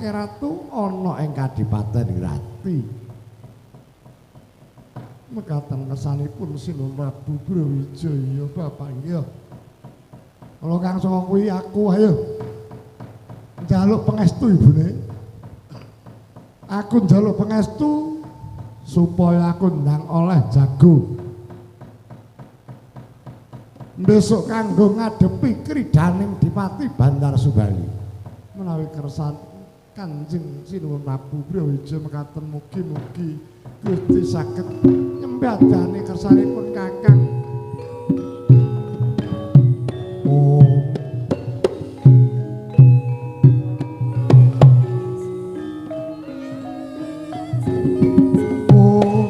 Ratu ana ing Kadipaten Grati. Mekaten kesanipun Sinuwun Prabu Brawijaya Bapak nggih. Kala kang saka kuwi aku ayo njaluk pangestu ibune. Aku njaluk pangestu supaya aku ndang oleh jago. Besok kanggo ngadepi kridaning Dipati Bandar Subali. Menawi kersan Kanjeng Sinuwun Prabu Brawijaya mekaten mugi-mugi Gusti saged nyembadani kersanipun Kakang. Oh. Oh.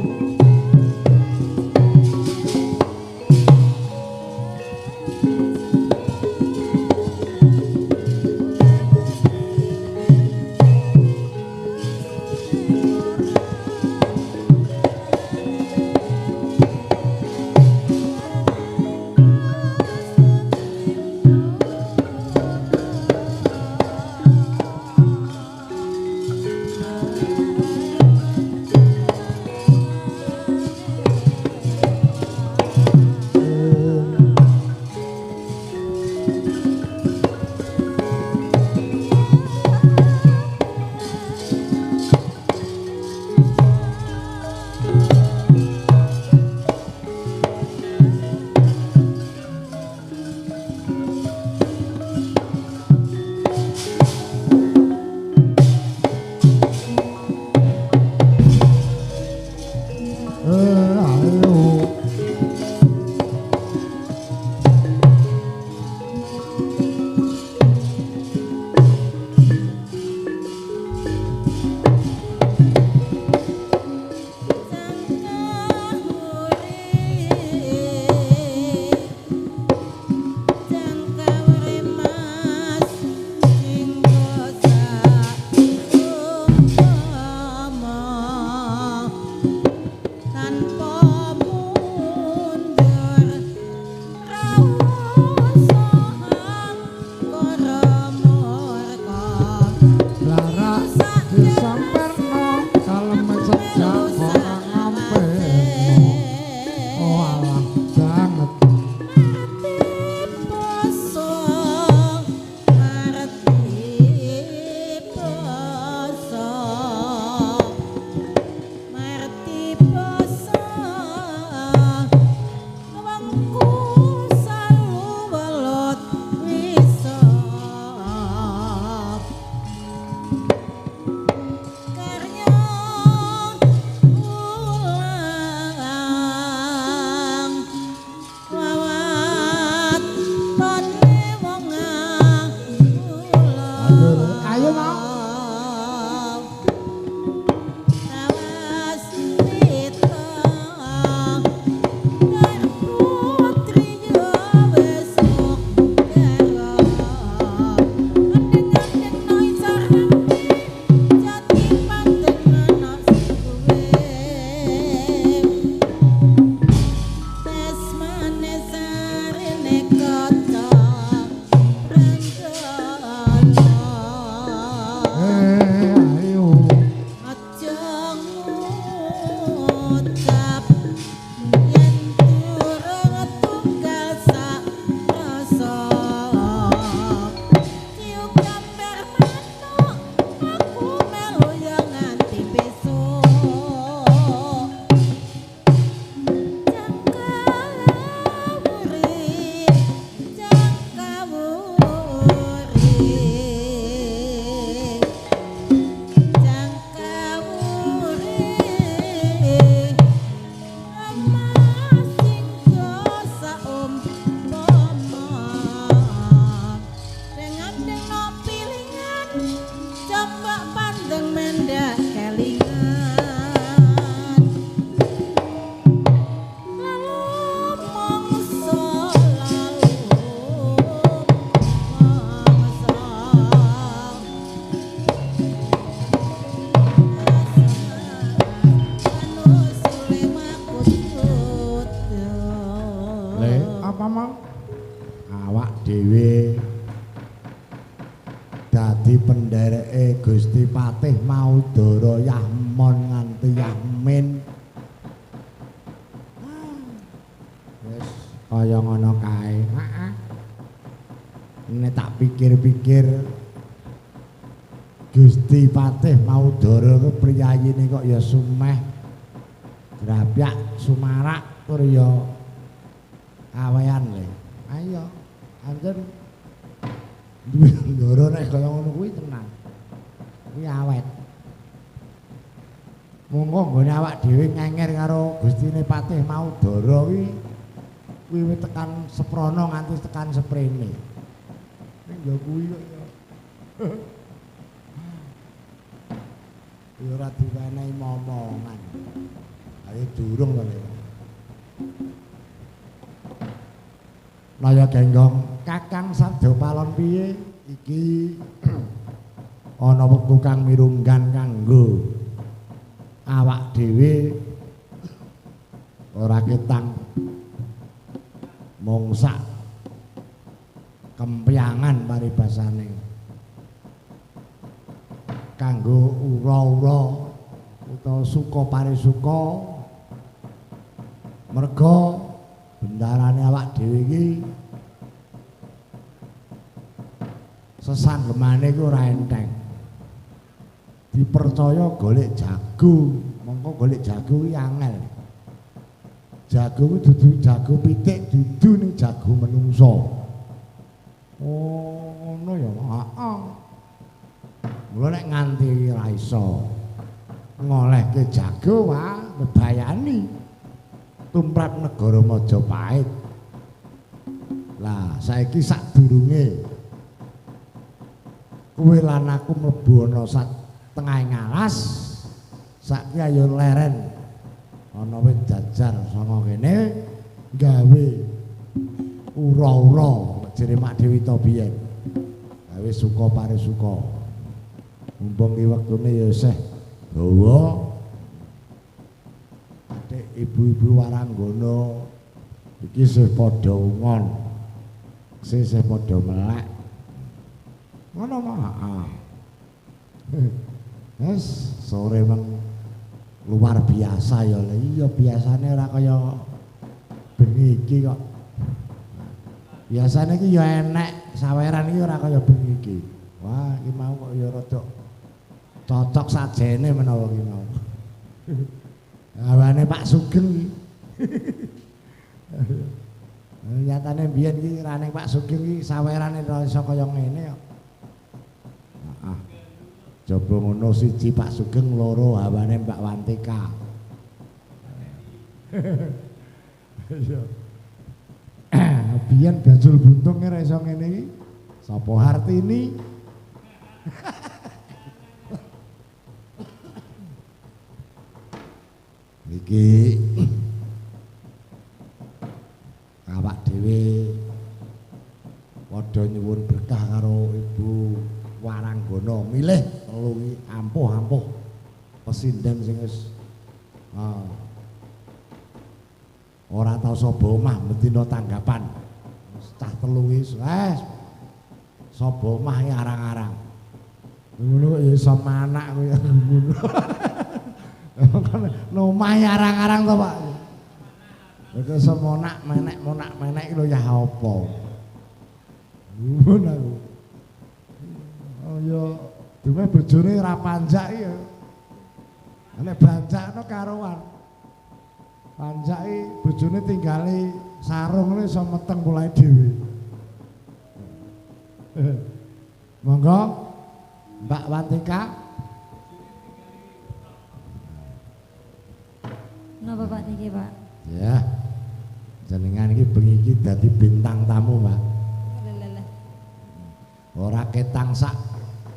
Gusti Patih Maudara Yahmon nganti Yahmin. Wis kaya ngono kae. Heeh. Nek tak pikir-pikir Gusti Patih Maudara ku priyayine kok ya sumeh grapyak sumarak tur ya awean le. Ayo anjen duwe ndoro nek kaya ngono kuwi tenang. Kuwi awet. Monggo nggone awak dhewe ngenger karo Gustine Patih Maudara kuwi kuwi tekan seprono nganti tekan seprene. Ning ya kuwi kok ya. Ya ora diwenehi momongan. Ayo durung to le. Naya Genggong, Kakang Sabda Palon piye iki ana wektu kang mirunggan kanggo awak dhewe ora ketang mung sak kempyangan paribasane kanggo ura-ura utawa suka parisuka merga bendarane awak dhewe iki sesanggemane iku ora enteng. Dipercaya golek jago, mongko golek jago kuwi angel. Jago kuwi dudu jago pitik, dudu ning jago menungso. Oh, ngono ya. Heeh. Mula nek nganti ra iso ngolehke jago wah bebayani tumrap negara Majapahit. Lah saiki sadurunge kowe lan aku mlebu ana sak tengahing alas, saiki ayo leren ana wit jajar saka kene gawe ura-ura jere Mak Dewi to biyen. Gawe suka parisuka. Mumpung iki wektune ya isih dawa. Adik ibu-ibu waranggana iki isih padha ungon. Isih padha melek. Ngono mah. Wis sore meng luar biasa ya. Iya biasane ora kaya bengi iki kok. Biasane iki ya enek saweran iki ora kaya bengi iki. Wah, iki mau kok ya rada cocok sajene menawa iki mau. Awane Pak Sugeng iki. Nyatane biyen iki rane Pak Sugeng iki sawerane ora iso kaya ngene kok. Heeh. Coba ngono siji Pak Sugeng, loro hawane Mbak Wantika. Iya. Biyen Bajul Buntung ora iso ngene iki. Sapa Hartini? Iki awak dhewe padha nyuwun berkah karo Ibu Waranggana milih telu iki ampuh-ampuh pesinden sing wis ora tau saba omah mendina tanggapan. Cah telu iki wis saba omah iki arang-arang. Ngono kok ya iso manak kuwi ngono. Omah arang-arang to, Pak. Kok iso monak menek monak menek iki lho ya apa. Ngono aku. Oh ya duwe bojone ora panjak iki ya. Nek banjakno karuan. Panjak iki bojone tinggali sarung iso meteng polahe dhewe. Monggo Mbak Wantika. Napa Pak niki Pak? Ya. Jenengan iki bengi iki dadi bintang tamu, Mbak. Lha. Ora ketang sak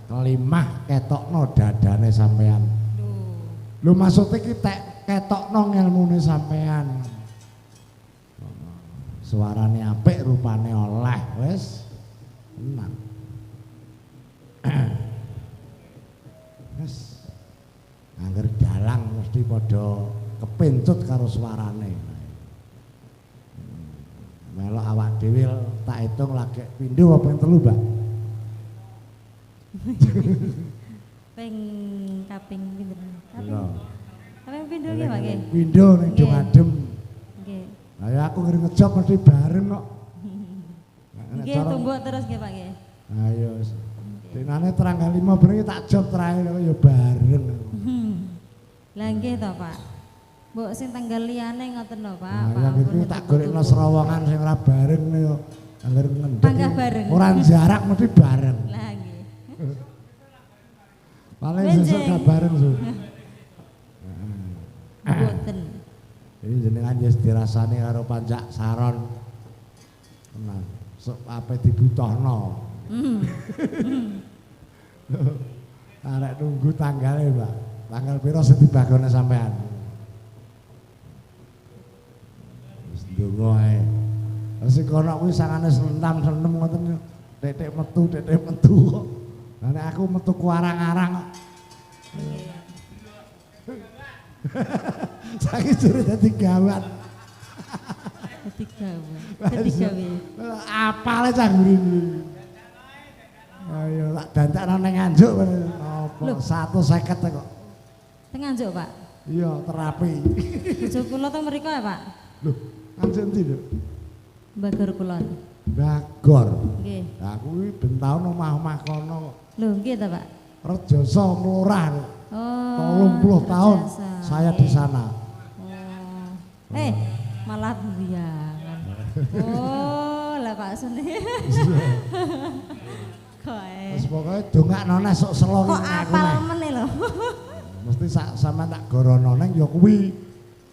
kelimah ketokno dadane sampean. Lho maksudnya iki ketokno ngelmune sampean. Suarane apik, rupane oleh, wis tenang. Wis angger dalang mesti padha kepencut karo suarane. Melok awak dhewe tak hitung lagi pindho apa ping telu, Mbak? Ping Sing kaping pinten? Kaping pindho nggih, Pak nggih. Pindho ning Dung Adem. Nggih. Lah ya aku ngiring ngejob mesti bareng kok. Nggih, tunggu terus nggih, Pak nggih. Ayo. Dinane tanggal 5 bengi tak job terakhir ya bareng. Lah nggih to, Pak. Mbok sing tanggal liyane ngoten lho, Pak. Lah iki tak golekno serowongan sing ora bareng yo. Angger ngendhek. Panggah bareng. Ora jarak mesti bareng. Lah nggih. Paling sesuk gak bareng, Su. Mboten. Ini jenengan wis dirasani karo Panjak Saron. Tenan. Sok ape dibutuhno. Arek nunggu tanggale, Pak. Tanggal piro sing dibagone sampean? Wis ndonga ae. Wis kono kuwi sangane selentam-selentem ngoten titik metu kok. Lah nek aku metu ku arang-arang kok. Saiki jure dadi gawat. Dadi gawat. Dadi gawe. Apale cah ngene. Ayo tak dandakno ning Nganjuk apa 150 kok. Teng Nganjuk, Pak? Iya, terapi. Bojo kula teng mriko ya, Pak? Lho, Nganjuk endi, Lho? Bagor kulon. Bagor. Nggih. Lah kuwi ben taun omah-omah kono kok. Lho, nggih ta, Pak? Rejoso Mlorah. Oh. 30 tahun saya di sana. Oh. Malah buyangan. Oh, lah Pak Suni. Wis pokoke dongakno neh sok selo kok apal meneh lho. Mesti sampean tak gorono neng ya kuwi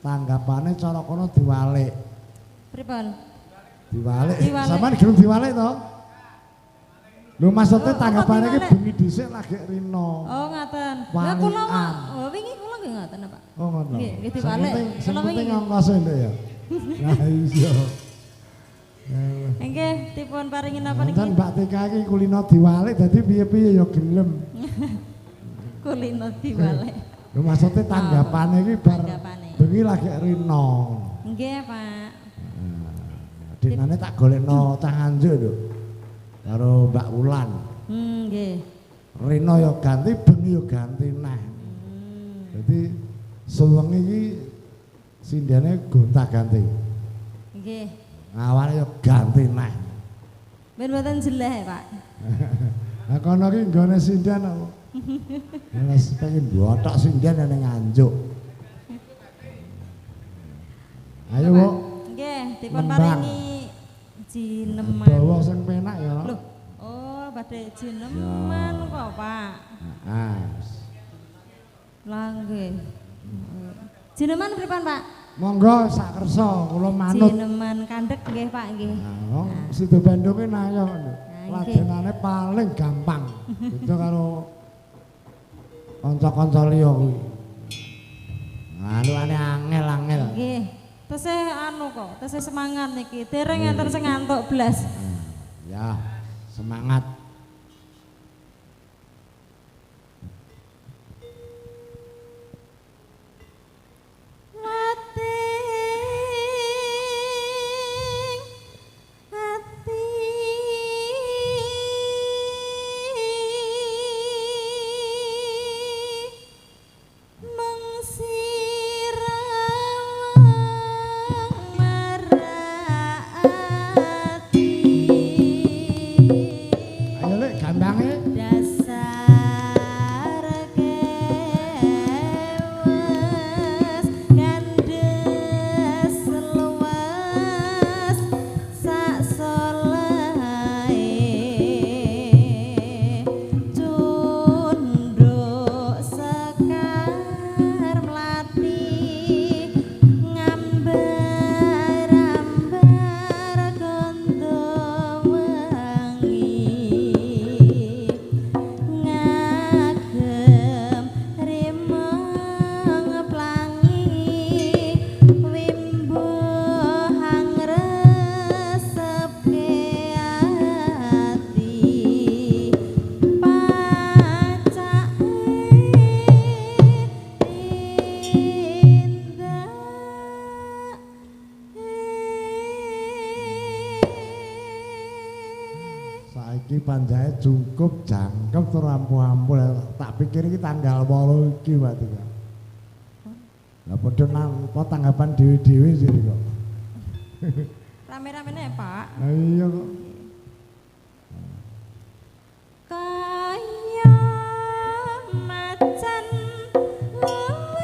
tanggapane cara kono diwalik. Pripun? Diwalik. Sampean gelem diwalik to? Lho maksudnya tanggapane iki bengi dhisik lagi rino. Oh ngaten. Lah kula oh wingi kula nggih ngaten, Pak. Oh ngoten. Nggih, nggih diwalik. Sing penting ongkose nduk ya. Lah iya. Nggih, dipun paringi napa niki? Wonten Mbak TK iki kulino diwalik dadi piye-piye ya gelem. Kulino diwalik. Lho maksudnya tanggapane iki bar bengi lagi rino. Nggih, Pak. Dinane tak golekno cah Nganjuk lho. Karo Mbak Wulan. Nggih. Rino ya ganti, bengi ya ganti neh. Dadi suwengi iki sindene gonta-ganti. Nggih. Awane ya ganti neh. Ben mboten jeleh, Pak. Lah kono iki nggone sinden apa? Wis pengen bothok sinden ning Nganjuk. Ayo, Bu. Nggih, dipun paringi jineman. Dawa sing penak ya. Lho, oh badhe jineman kok, Pak. Heeh. Lah nggih. Jineman pripun, Pak? Monggo sak kersa kula manut. Jineman kandhek nggih, Pak nggih. Nah, Sido Bandung ki nayo lho. Ladenane paling gampang. Beda karo kanca-kanca liya kuwi. Anune angel-angel. Nggih. Tesih anu kok, tesih semangat niki. Dereng enten sing ngantuk blas. Ya, semangat. Saiki panjae cukup jangkep tur ampuh-ampuh tak Tak pikir iki tanggal 8 iki berarti kok. Lah padha nampa tanggapan dhewe-dhewe sih kok. Rame-ramene Pak. Lah iya kok. Kaya macan luwe.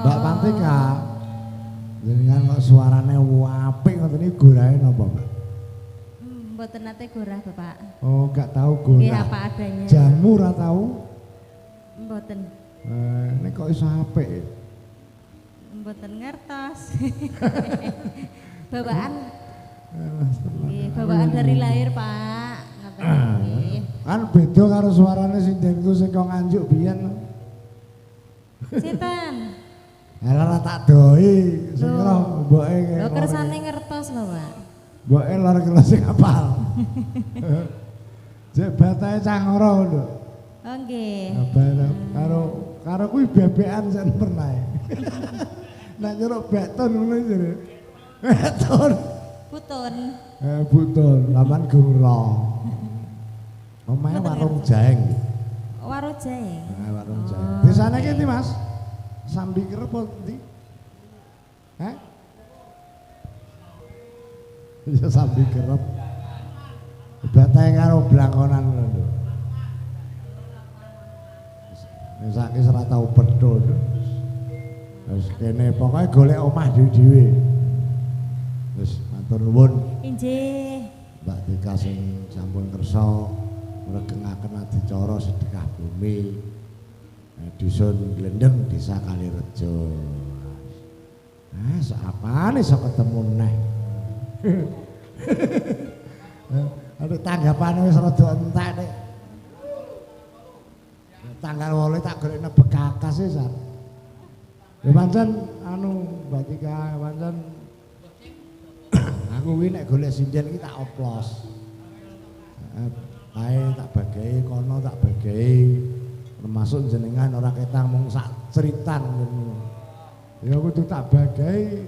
Mbak Pantika, jenengan kok suarane apik ngoten niku gorahe napa, Mbak? Mboten nate gorah, Bapak. Oh, gak tahu gorah. Nggih, apa adanya. Jamu ora tahu? Mboten. Ini kok iso apik ya? Mboten ngertos. Bawaan. Nggih, bawaan dari lahir, Pak. Ngoten nggih. Kan beda karo suarane sindenku sing kok Nganjuk biyen. Sinten? Lah ora tak doi, sing roh mboke. Lho kersane ngertos lho, Pak. Mboke lor kelas sing apal. Jek batahe cangoro lho. Oh nggih. Karo karo kuwi bebekan sak pernah. Nek nyeruk beton ngono jare. Beton. Butun. Butun, laman gora. Omahe Warung Jaeng. Warung Jaeng. Heeh, Warung Jaeng. Desane ki ndi, Mas? Sambikerep apa ndi? Heh? Ya Sambikerep. Batahe karo blangkonan lho. Wis saiki ora tau petuk. Wis kene pokoke golek omah dhewe-dhewe. Wis matur nuwun. Inggih. Mbak Tika sing sampun kersa ngregengaken adicara sedekah bumi Dusun Glendeng, Desa Kalirejo. Ah, apane iso ketemu neh. Aduh tanggapane wis rada entek nek. Tanggal 8 tak golekne bekakas e, Sar. Ya pancen anu Mbak Tika, pancen aku kuwi nek golek sinden iki tak oplos. Kae tak bagae kono tak bagae termasuk jenengan ora ketang mung sak ceritan ngono. Ya kudu tak bagae.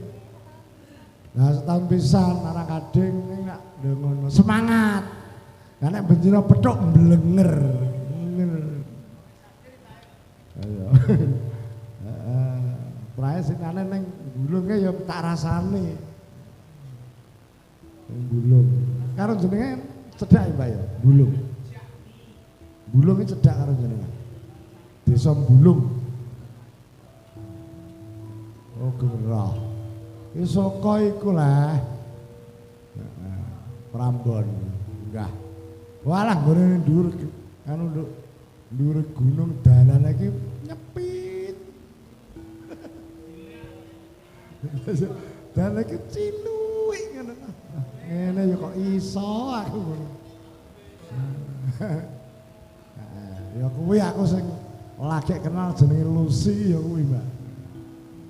Nah setahun pisan arang kading ning nak ngono semangat. Lah nek bendina pethuk mblenger. Ayo. Heeh. Prae sing aneh ning gulunge ya tak rasane. Ning gulung. Karo jenengan cedhak ya, Mbak ya, Bulung. Bulung iki cedhak karo jenengan. Desa Bulung. Oh, gerah. Iki saka iku lah. Heeh. Prambon. Enggah. Walah nggone dhuwur anu nduk dhuwur gunung dalan iki nyepit. Dalan iki ciluik ngono. Ngene ya kok iso aku ngono. Ya kuwi aku sing lagi kenal jenenge Lucy ya kuwi, Mbak.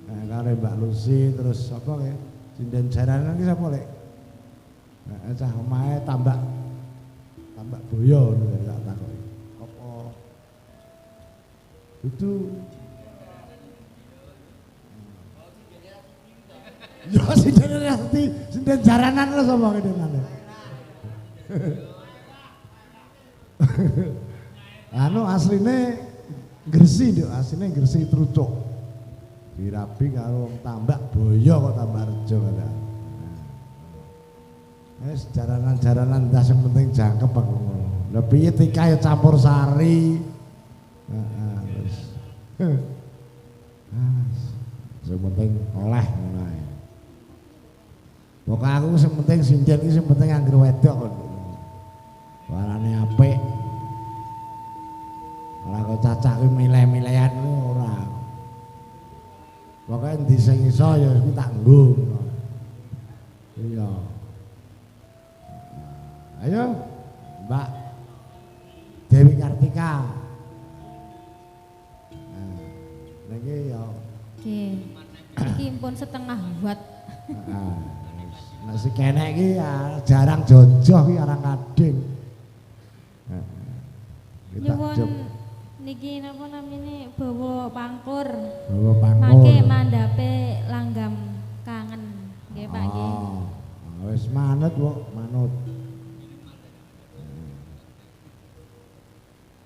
Nah, karo Mbak Lucy terus sapa kae? Sinden jaranan iki sapa, Lek? Nah, cah omahe tambak boyo ngono tak takoki. Apa? Itu ya sinden Rasti, sinden jaranan lho sapa kenane. Anu asline Gresi nduk, asline Gresi Trucuk. Dirabi karo wong Tambak Boyo kok Tambak Rejo kata. Wis jaranan-jaranan ndas sing penting jangkep aku ngono. Lah piye Tika ya campur sari. Heeh, wis. Sing penting oleh ngono ae. Pokoke aku sing penting sinden iki sing penting anggere wedok kok. Warane apik. Ora kok cacah kuwi milih-milihan ora. Pokoke endi sing iso ya kuwi tak nggo. Iya. Ayo Mbak Dewi Kartika. Nah, niki ya. Nggih. Iki pun setengah watt. Heeh. Nek si kenek iki ya jarang jojoh iki arang kading. Heeh. Nyuwun niki napa namine bawa pangkur. Bawa pangkur. Mangke mandhape langgam kangen. Nggih Pak nggih. Oh, wis manut kok, manut.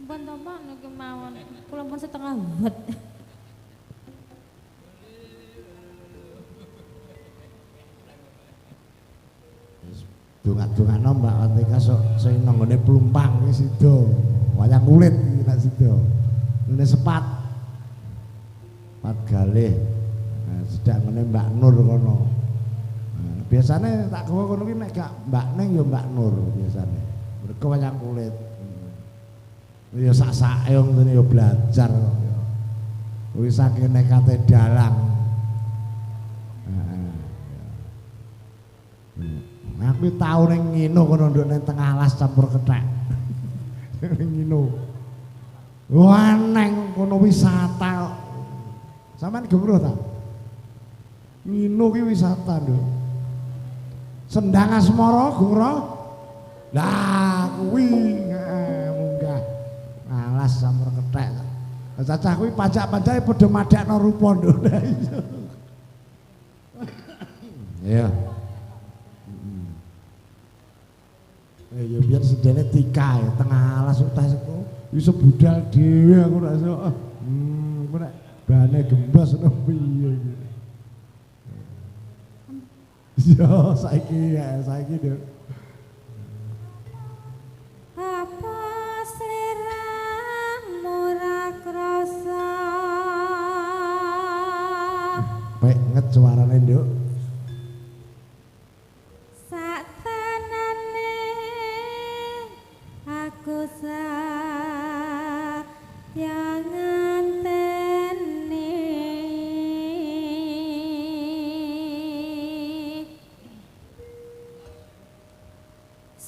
Mpun to Pak niki mawon. Kula pun setengah watt. Dongak-dongakno Mbak Kartika sok sing nang nggone Plumpang iki sida. Wayang kulit iki nek sida. Ngene sepat. Sepat galih. Nah, sedang ngene Mbak Nur kono. Nah, biasane tak gawa kono ki nek gak Mbak Neng ya Mbak Nur biasane. Mergo wayang kulit. Ya sak-sake wong ngene ya belajar kok ya. Kuwi saking nekate dalang. Heeh. Nah, aku tau ning ngino kono nduk ning tengah alas campur kethek. Ning ngino. Wah, neng kono wisata kok. Sampeyan gemuruh ta? Ngino ki wisata, Nduk. Sendang Asmara gemuruh. Lah kuwi munggah alas campur kethek. Cacah kuwi pajak-pajake padha madakno rupa, Nduk. Lah iya. Iya. Ya biar sendene tika ya tengah alas utas iku iso budal dhewe aku ora iso. Aku nek bane gembos ngono piye iki. Yo saiki ya saiki Nduk. Apa sliramu ra krasa? Pek nget suarane, Nduk. Saktenane aku sayang ngenteni.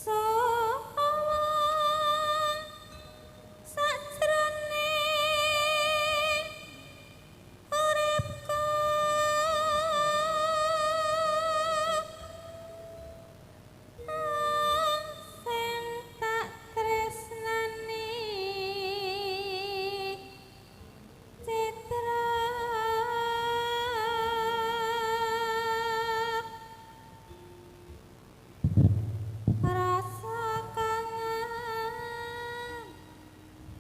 Sowan sakjroning uripku sing tak tresnani citra rasa kangen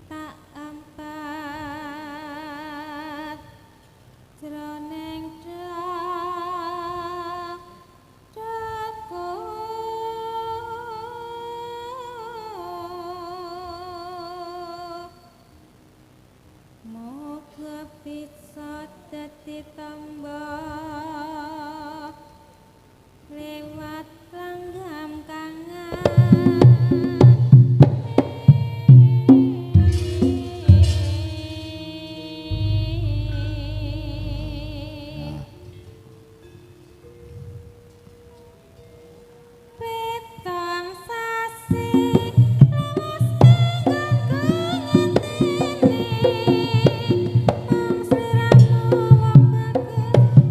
tak ampat jroning dadaku. Moga bisa dadi tamba lewat langgam kangen. Petang sasi lawas kanggo ngenteni mung sliramu wong bagus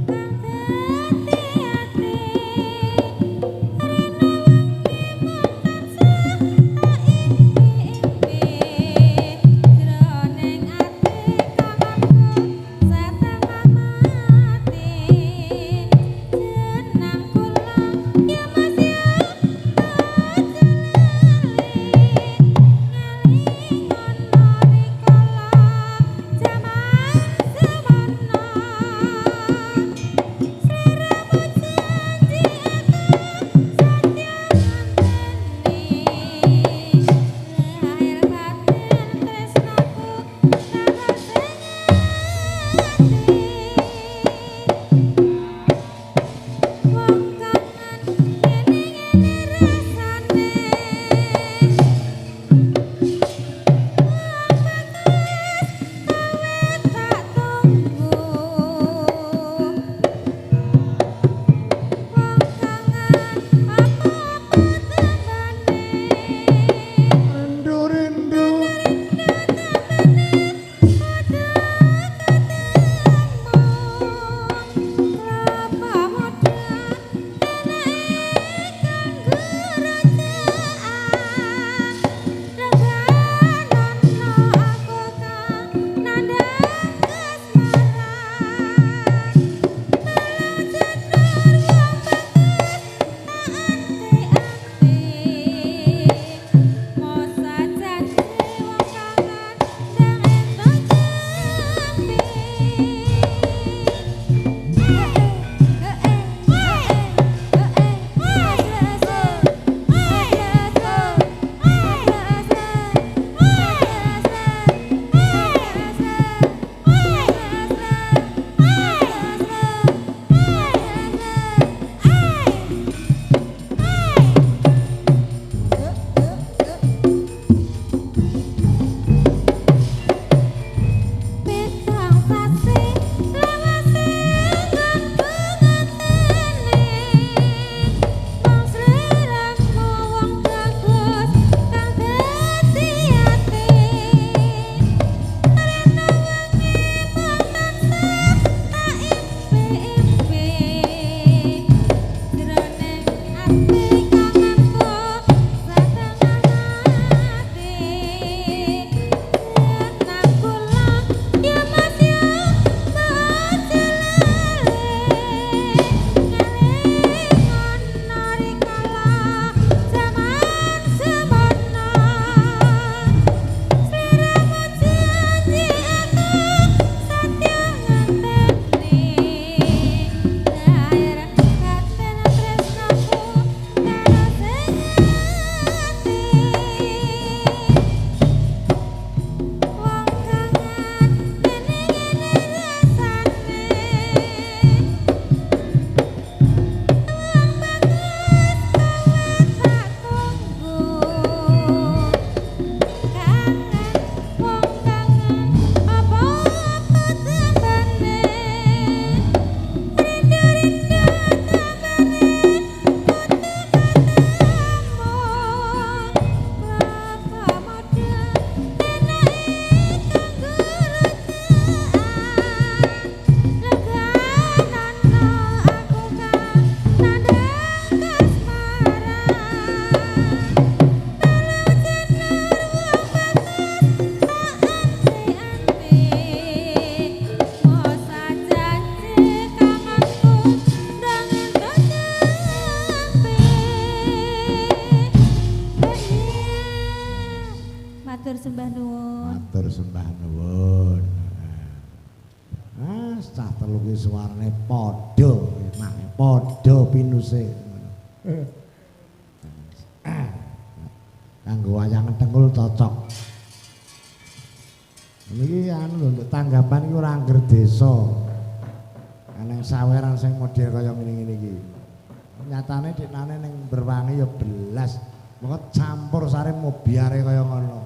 kang Cah telu ki suarane padha, enak padha pinuse. Kanggo wayang thengul cocok. Niki anu lho nduk tanggapan iki ora angger desa. Aneng saweran sing model kaya ngene-ngene iki. Nyatane deknane ning Berwangi ya belas. Mongko campur sare mobiare kaya ngono.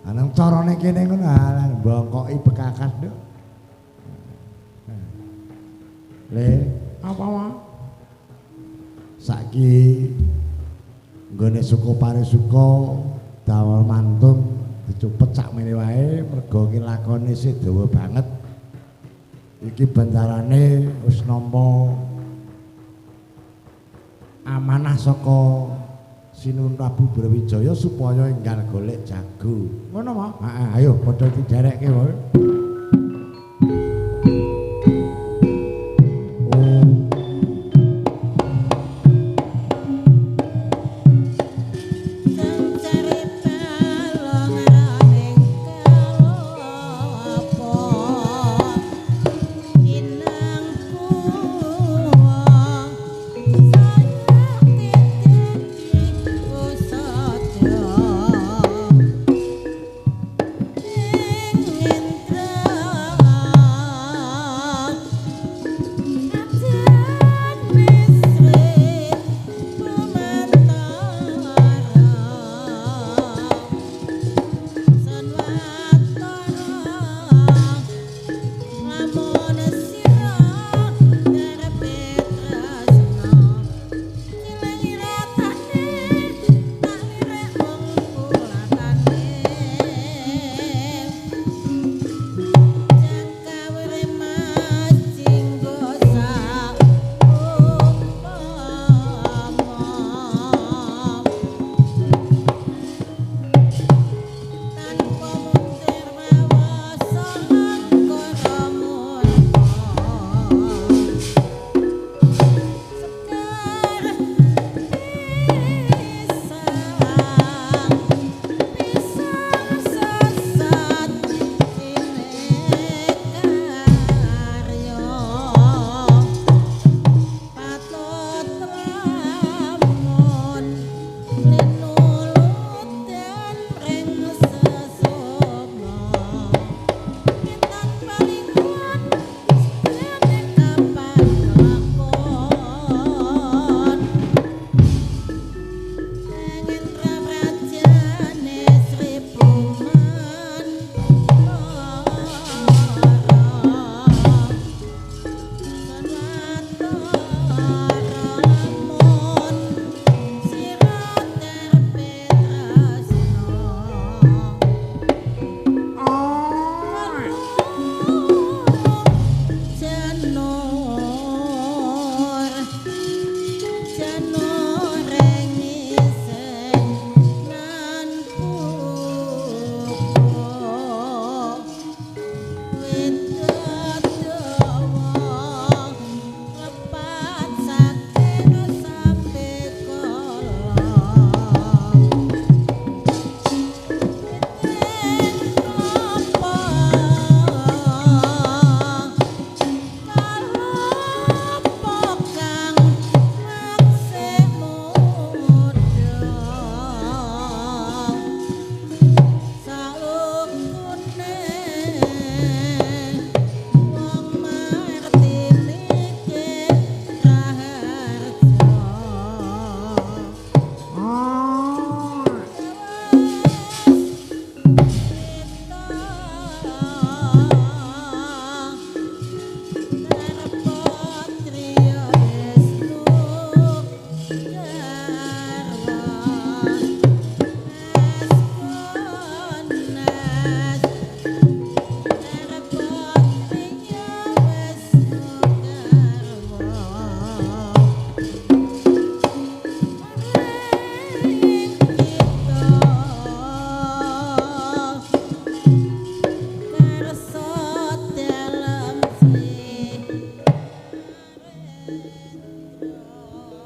Aneng carane kene ngono alah bongkoki bekakas nduk. Le, apa wae? Saiki nggone suku Parisuka dawal mantung dicupet sakmene wae mergo ki lakone isih dawa banget. Iki bentarane wis nampa amanah saka Sinuwun Prabu Brawijaya supaya enggal golek jago. Ngono ma? Heeh, ayo padha diderekke wae.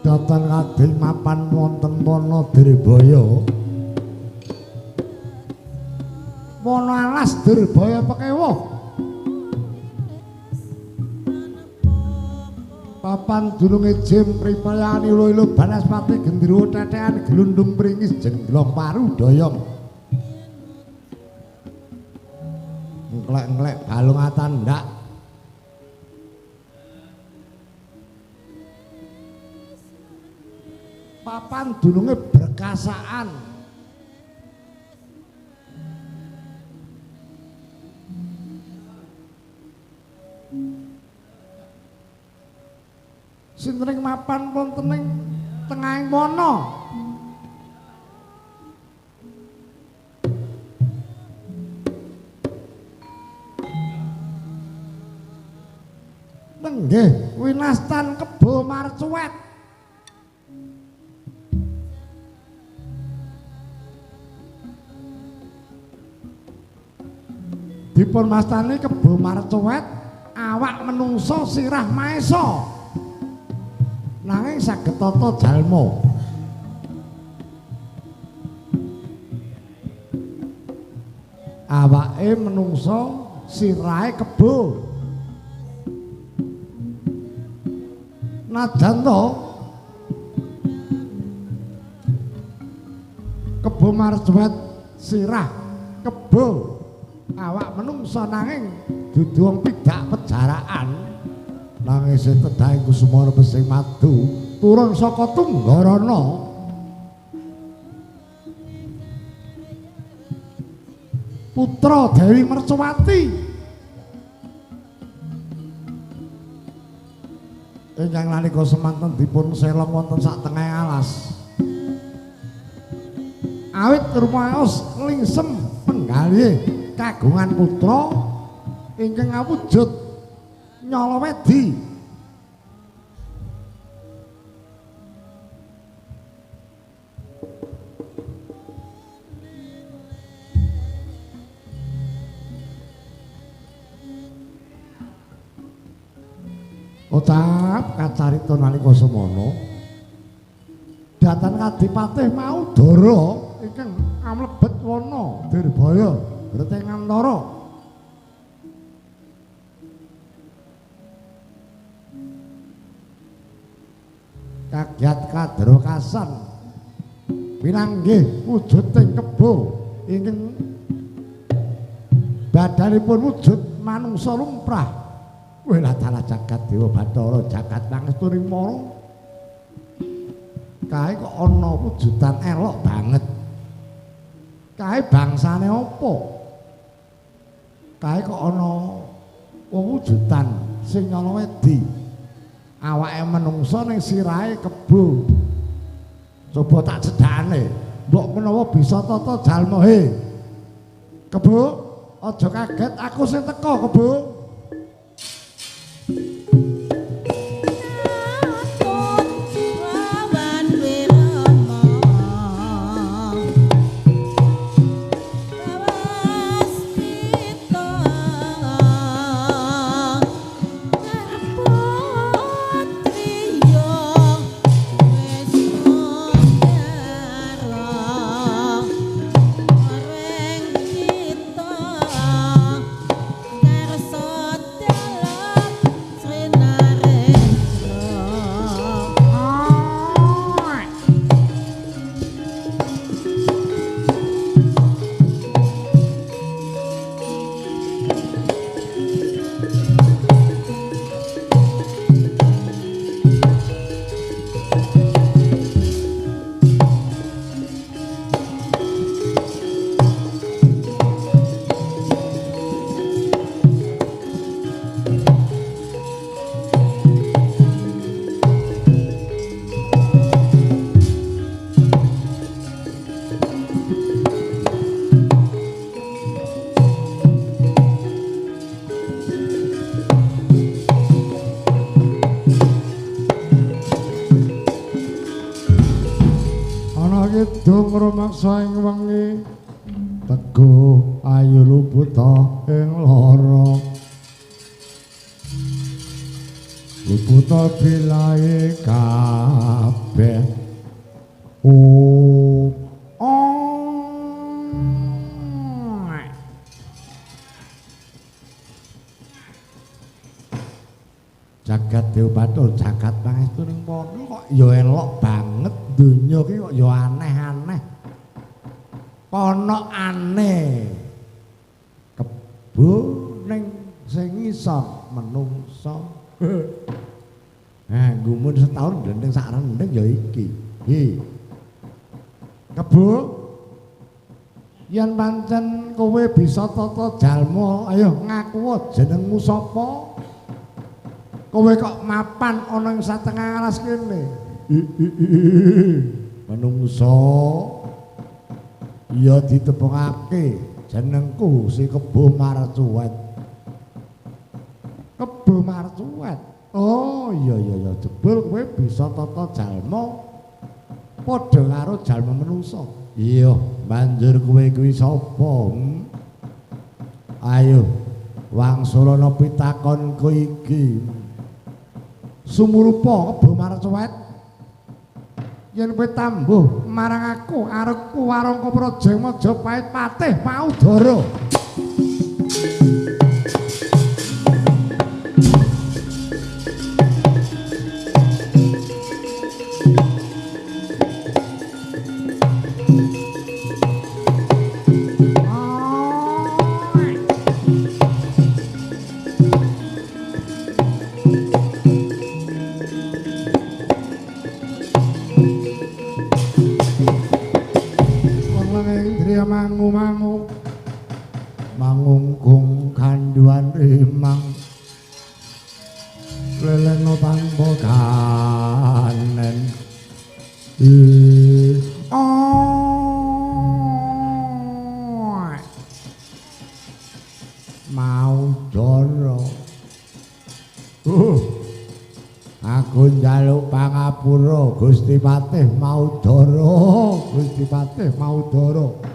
Datan kadil mapan wonten wana Dirbaya. Wana alas Dirbaya pekewuh. Papan dununge jim pripayani ulu-ulu banaspati gendruwo tetekan gelundung pringis jenglong paru doyong. Engklek-engklek balung atandak. Papan dununge berkasaan. Sinten ing mapan wonten ing tengahing wana. Nenggih winastan kebo marcuwet. Dipun mastani kebo marcuwet awak menungso sirah maesa. Nanging saged tata jalma. Awake menungso sirahe kebo. Najan to kebo marcuwet sirah kebo awak menungso nanging dudu wong pidak pejaraan. Nanging setedhahing kusuma pesing madu turun saka Tunggarana. Putra Dewi Mercuwati ingkang nalika semanten dipun selong wonten sak tengah alas. Awit rumaos lingsem penggalih kagungan putra ingkang awujud Nyalawedi. Ucap kacarita nalika semana datan kadipatih mau dara ingkang amlebet wana Dirbaya berarti ngantara. Kagiat kadrokasan pinanggih wujuding kebo ingkang badanipun wujud manungsa lumrah. Wela dalah jagat dewa bathara jagat pangestuning mara. Kae kok ana wujudan elok banget. Kae bangsane apa? Kae kok ana wujudan sing nyalawedi. Awake menungsa ning sirahe kebo. Coba tak cedhakne, mbok menawa bisa tata jalma he. Kebo, aja kaget aku sing teka, kebo. Kidung rumaksa ing wengi teguh ayu luputa ing lara luputa bilahe kabeh. Jagat Dewa Bathara, jagat pangestu ning kono kok ya elok banget donya ki kok ya aneh-aneh. Kono aneh. Kebo ning sing ngisor menungso. Nah, gumun setahun glendeng sak rendeng ya iki. Hi. Kebo yen pancen kowe bisa tata jalma, ayo ngaku jenengmu sapa? Kowe kok mapan ana ing satengah alas kene? Menungso ya ditepungake jenengku si Kebo Marcuwet. Kebo Marcuwet. Oh iya iya iya, jebul kowe bisa tata jalma padha karo jalma menungso. Iya, banjur kowe kuwi sapa? Ayo wangsulana pitakonku iki. Sumurupa Kebo Marcuwet, yen kowe tambuh marang aku arepku warangka praja Majapahit patih Maudara. Mangu-mangu mangungkung kanduan rimang leleno tanpa kanen. Maudara, aku njaluk pangapura Gusti Patih Maudara, Gusti Patih Maudara.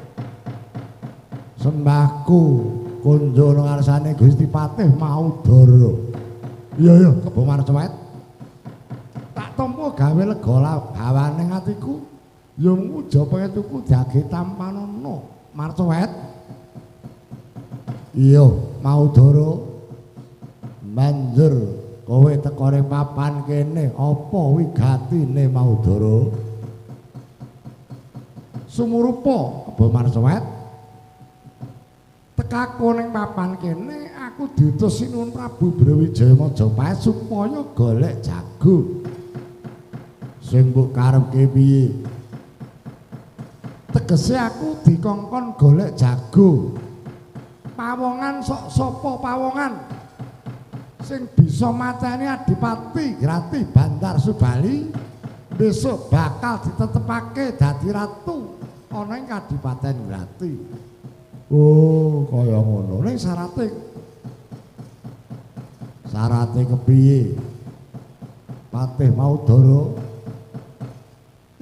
Sembahku kunjung ngarsane Gusti Patih Maudara. Iya iya, Kebo Marcuwet. Tak tampa gawe lega bawane atiku, ya muja pangetuku jage tampanana Marcuwet. Iya, Maudara. Banjur kowe teka ning papan kene, apa wigatine Maudara? Sumurupa Kebo Marcuwet. Tekaku ning papan kene aku diutus Sinuwun Prabu Brawijaya Majapahit supaya golek jago. Sing mbok karepke piye? Tegese aku dikongkon golek jago. Pawongan sok sapa pawongan sing bisa mateni Adipati Grati Bandar Subali besok bakal ditetepake dadi ratu ana ing Kadipaten Grati. Oh, kaya ngono. Ning syarate kepiye? Patih Maudara,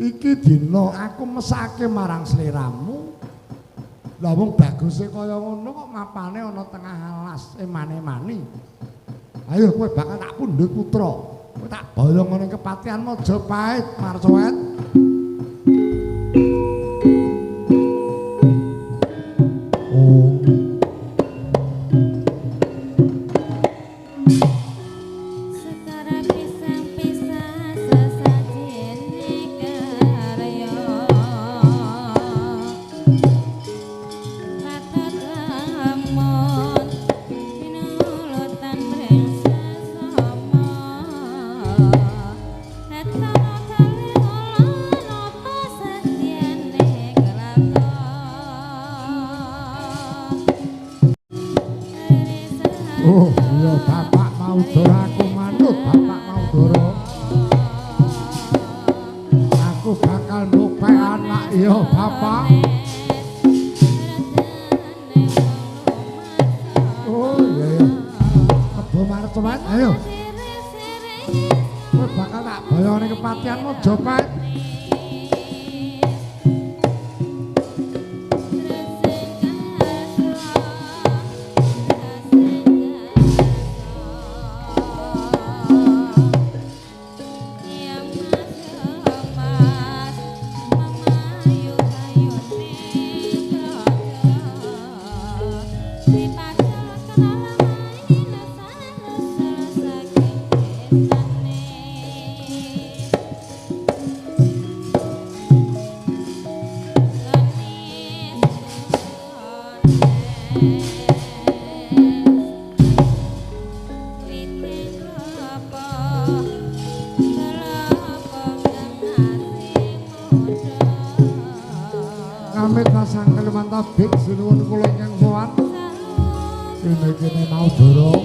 iki dina aku mesake marang sliramu. Lah wong baguse kaya ngono kok mapane ana tengah alas emane-mani. Ayo kowe bakal tak pundhut putra. Kowe tak boyong ana kepatihan Majapahit, Marcuwet. Oh, iya Bapak Maudara, aku manut Bapak Maudara. Aku bakal mbukek anak iya Bapak. Oh iya iya. Kebo Marcuwet, ayo. Kowe bakal tak boyone kepatihan Majapahit. Mantap bik sinuwun kula ingkang sowan. Kene-kene mau doro.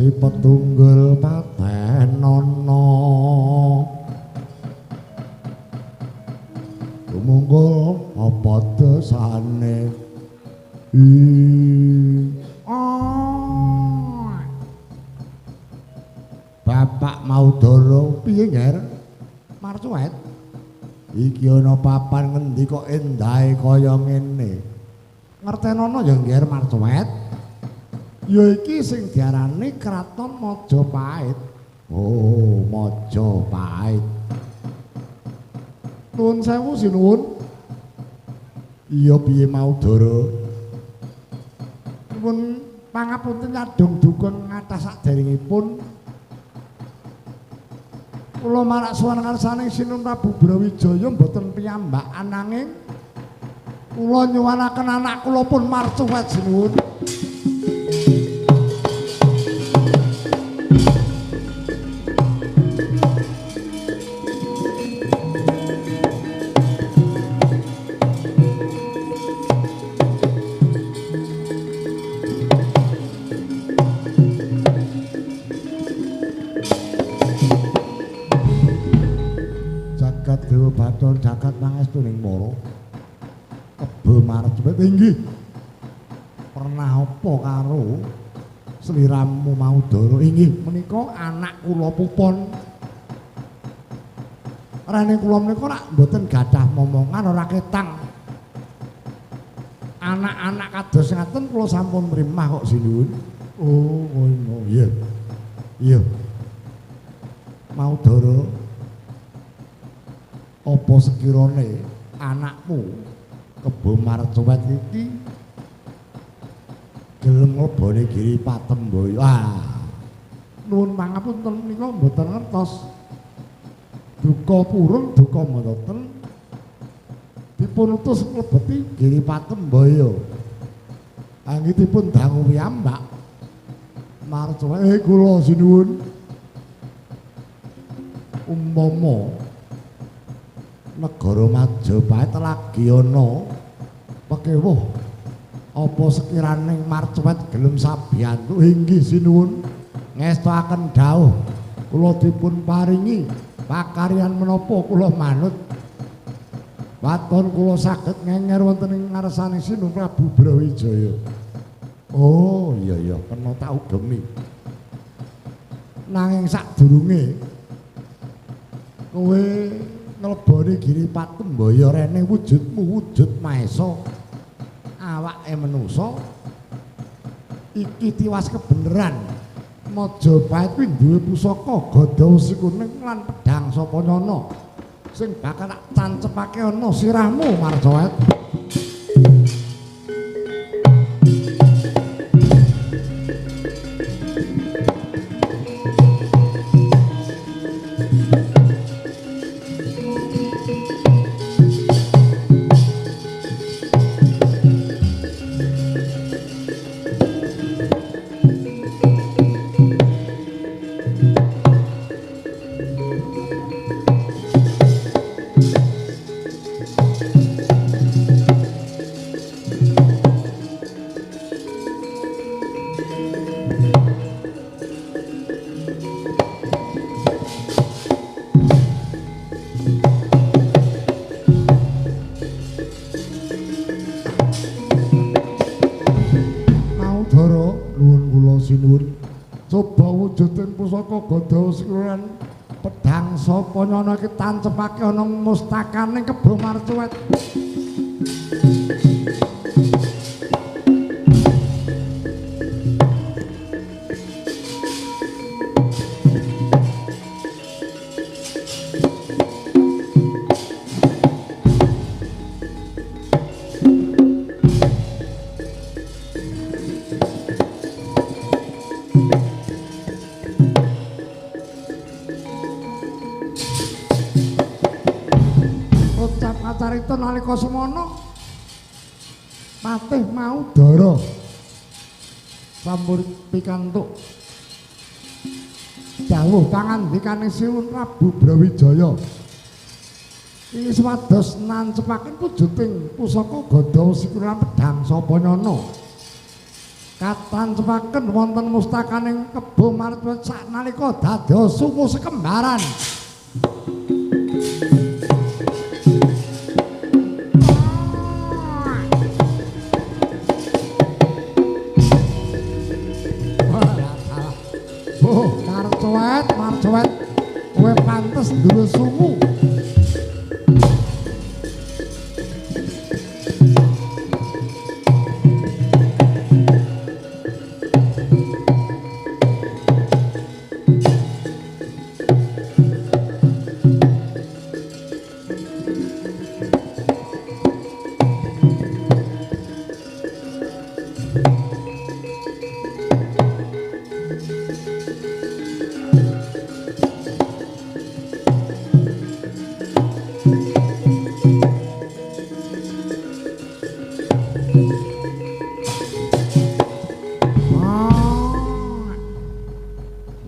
Si petunggul patenono tumunggul apa dosane. Bapak Maudara piye Nger? Marcuwet iki ana papan ngendi kok endahe kaya ngene? Ngertenono ya Nger Marcuwet. Ya iki sing diarani Kraton Majapahit. Oh, Majapahit. Nuwun sewu sinuwun. Iya piye Maudara? Nuwun pangapunten nyadong duka ngatas saderengipun. Kula marak sowan ngarsane Sinuwun Prabu Brawijaya mboten piyambakan nanging kula nyuwunaken anak kula pun marcuwet sinuwun. Jagat pangestu ning mara kebo marcuwet inggih pernah apa karo sliramu Maudara? Inggih menika anak kula pupon. Rene kula menika rak mboten gadah momongan ora ketang. Anak-anak kados ngaten kula sampun mrimah kok sinuwun. Oh ngono iya. Iya Maudara, apa sekirane anakmu kebo marcuwet iki gelem mlebone Giri Patembaya? Ah, nuwun pangapunten menika mboten ngertos. Duka purun duka mboten dipun utus mlebeti Giri Patembaya. Anggitipun dangu piyambak marcuwet kula sinuwun. Umpama negara Majapahit lagi ana pekewuh, apa sekiraning marcuwet gelem sabiyantu? Inggih sinuwun, ngestoaken dawuh kula dipun paringi pakaryan menapa kula manut. Waton kula saged ngenger wonten ing ngarsane Sinuwun Prabu Brawijaya. Oh iya iya kena tak ugemi. Nanging sadurunge kowe ngleboni Giri Patembaya rene wujudmu wujud maesa awake manusa iki tiwas kebeneran. Majapahit kuwi duwe pusaka gada wesi kuning lan pedhang Sapanyana sing bakal tak tancepake ana sirahmu Marcuwet. sinuwun. Coba wujuding pusaka Gada Wesi lan pedhang Sapanyana iki tancepake ana mustakane Kebo Marcuwet. Carita nalika semana patih mau dara sampun pikantuk dawuh pangandikane Sinuwun Prabu Brawijaya. Iki supados nancepaken wujuting pusaka Gada Wesi lan pedhang Sapanyana katancepaken wonten mustakaning Kebo Marcuwet saknalika dados sungu sekembaran. Marcuwet, kowe pantes duwe sungu.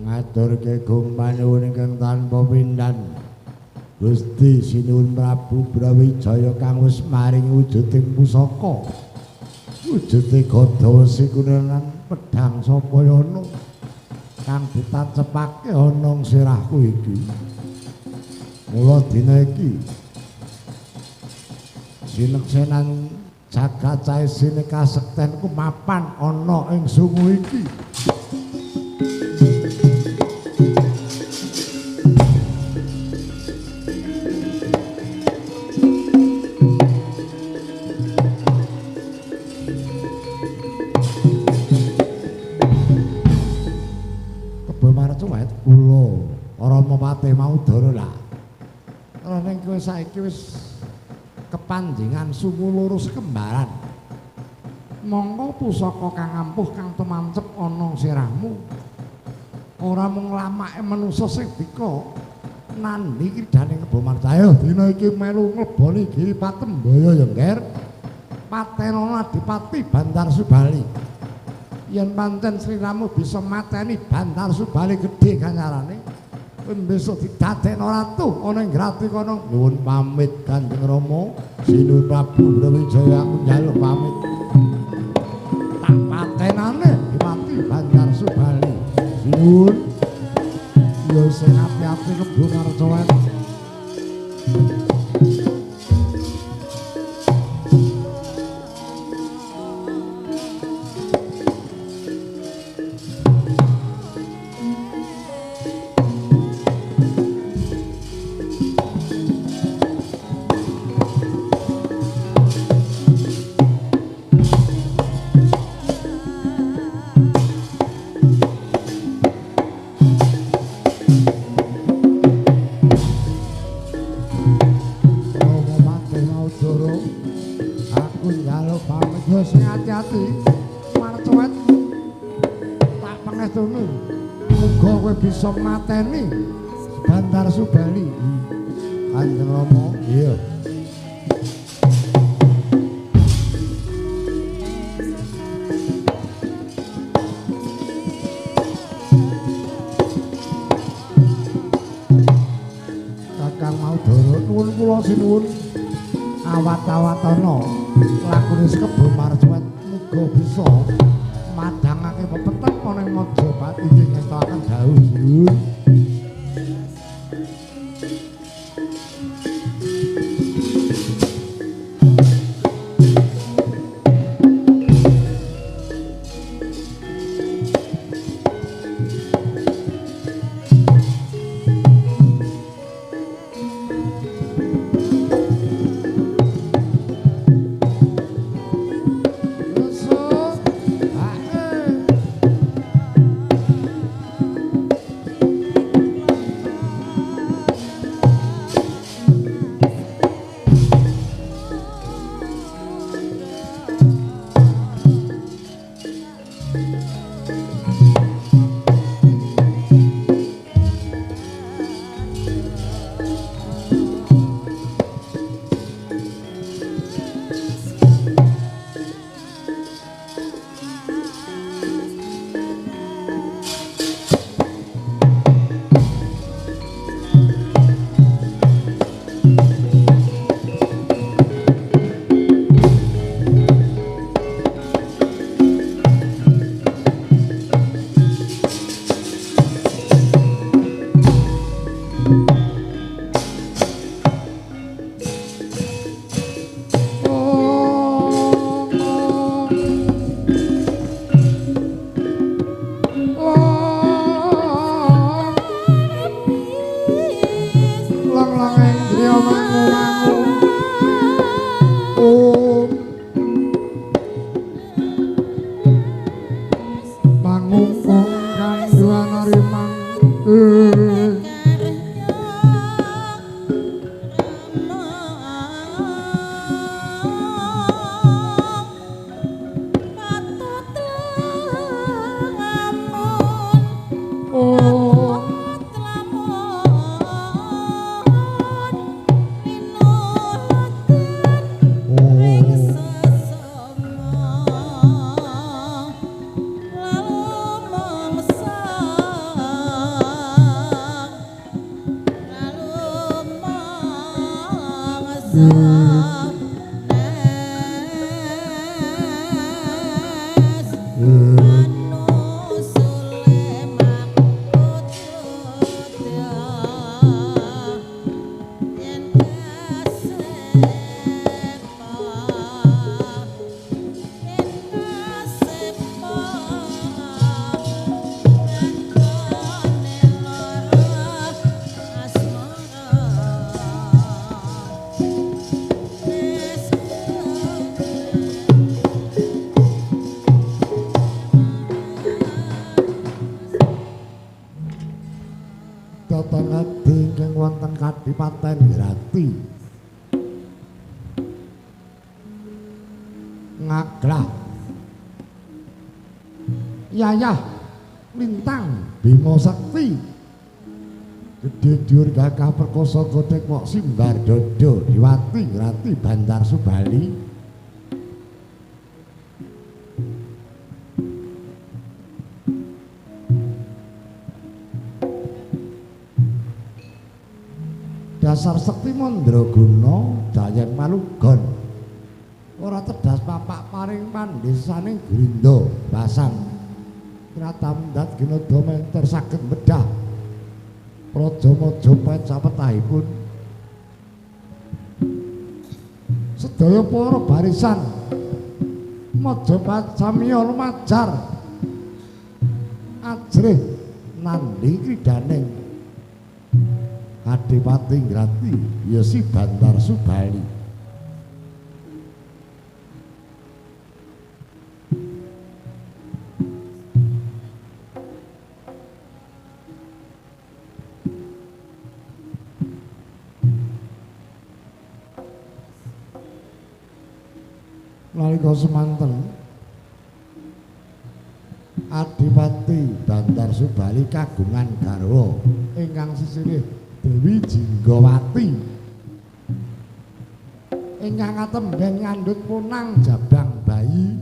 Ngaturke panuwun ingkang tanpa pindhan Gusti Sinuwun Prabu Brawijaya kang wis maringi wujuding pusaka wujude Gada Wesi lan pedhang Sapanyana kang ditancepake ana ing sirahku iki. Mula dina iki sineksenan jagat saisine kasektenku mapan ana ing sungu iki. Maudara lah. Ning kowe saiki wis kepanjengan sungu loro sekembaran. Monggo pusaka kang ampuh kang tumancep ana sirahmu. Ora mung lamake manusa sing dika nandhi kridhaning Kebo Marcuwet. Dina iki melu ngleboni Giri Patembaya ya, Ngger. Patenana Adipati Bandar Subali. Yen pancen sliramu bisa mateni Bandar Subali gedhe ganjarane, besok didadekno ratu ana ing grati kono. Nyuwun pamit Kanjeng Rama Sinuwun Prabu Brawijaya, aku njaluk pamit. Tak patenane Adipati Bandar Subali. Sinuwun ya sing api-api Kebo Marcuwet. Marcuwet tak pangestunu muga kowe bisa mateni Bandar Subali. Kanjeng Rama iya. Kakang Maudara nuwun kula sinuwun awat-awatana lakune Kebo Marcuwet muga bisa madhangake pepeteng ana ing Majapahit iki ngestokaken dawuh sinuwun. Ngaglah Yayah Lintang Bima Sakti gedhe dhuwur gagah perkasa godhek mok simbar dodo Diwati Ngrati Bandar Subali. Dasar sekti mandraguna dayen malugon ora tedas papak paring pandhesaning Grinda Basang kratamdat ginada menter saged medhah Praja Majapahit sapetahipun. Sedaya para barisan Majapahit samiya lumajar ajrih nandhi kridaning Adipati Ngrati ya si Bandar Subali. Nalika semanten Adipati Bandar Subali kagungan garwa ingkang sesilih Dewi Jinggawati ingkang katemben ngandhut punang jabang bayi.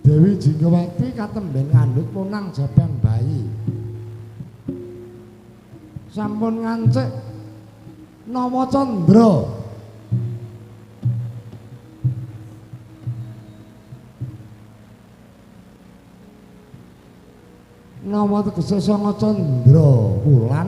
Dewi Jinggawati katemben ngandhut punang jabang bayi. Sampun ngancik Nawa Candra. Nawa tegese sanga candra wulan.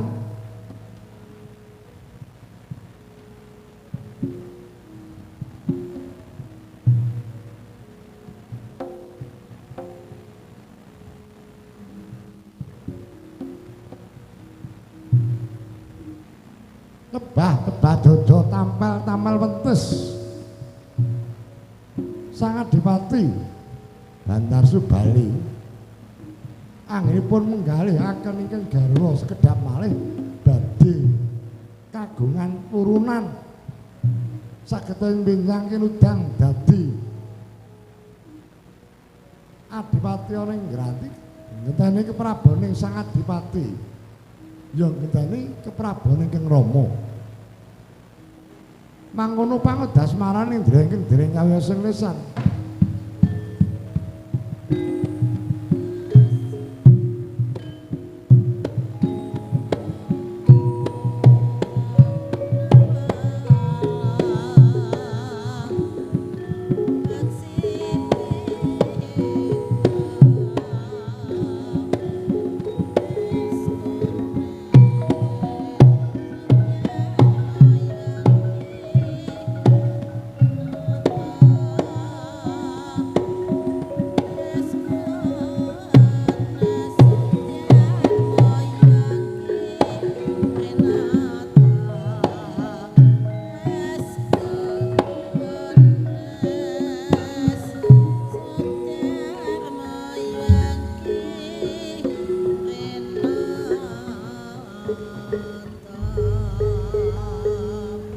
Tebah-tebah dodo tampal-tampal wentes. Sang Adipati Bandar Subali anggenipun menggalihaken ingkang garwa sekedhap malih badhe kagungan turunan saged benjang kinudang dadi Adipati ana ing Ngrati ngenteni kepraboning Sang Adipati ya ngenteni keprabone ingkang Rama. Mangkono pangodasmarane dereng dereng kawiyosing lesan.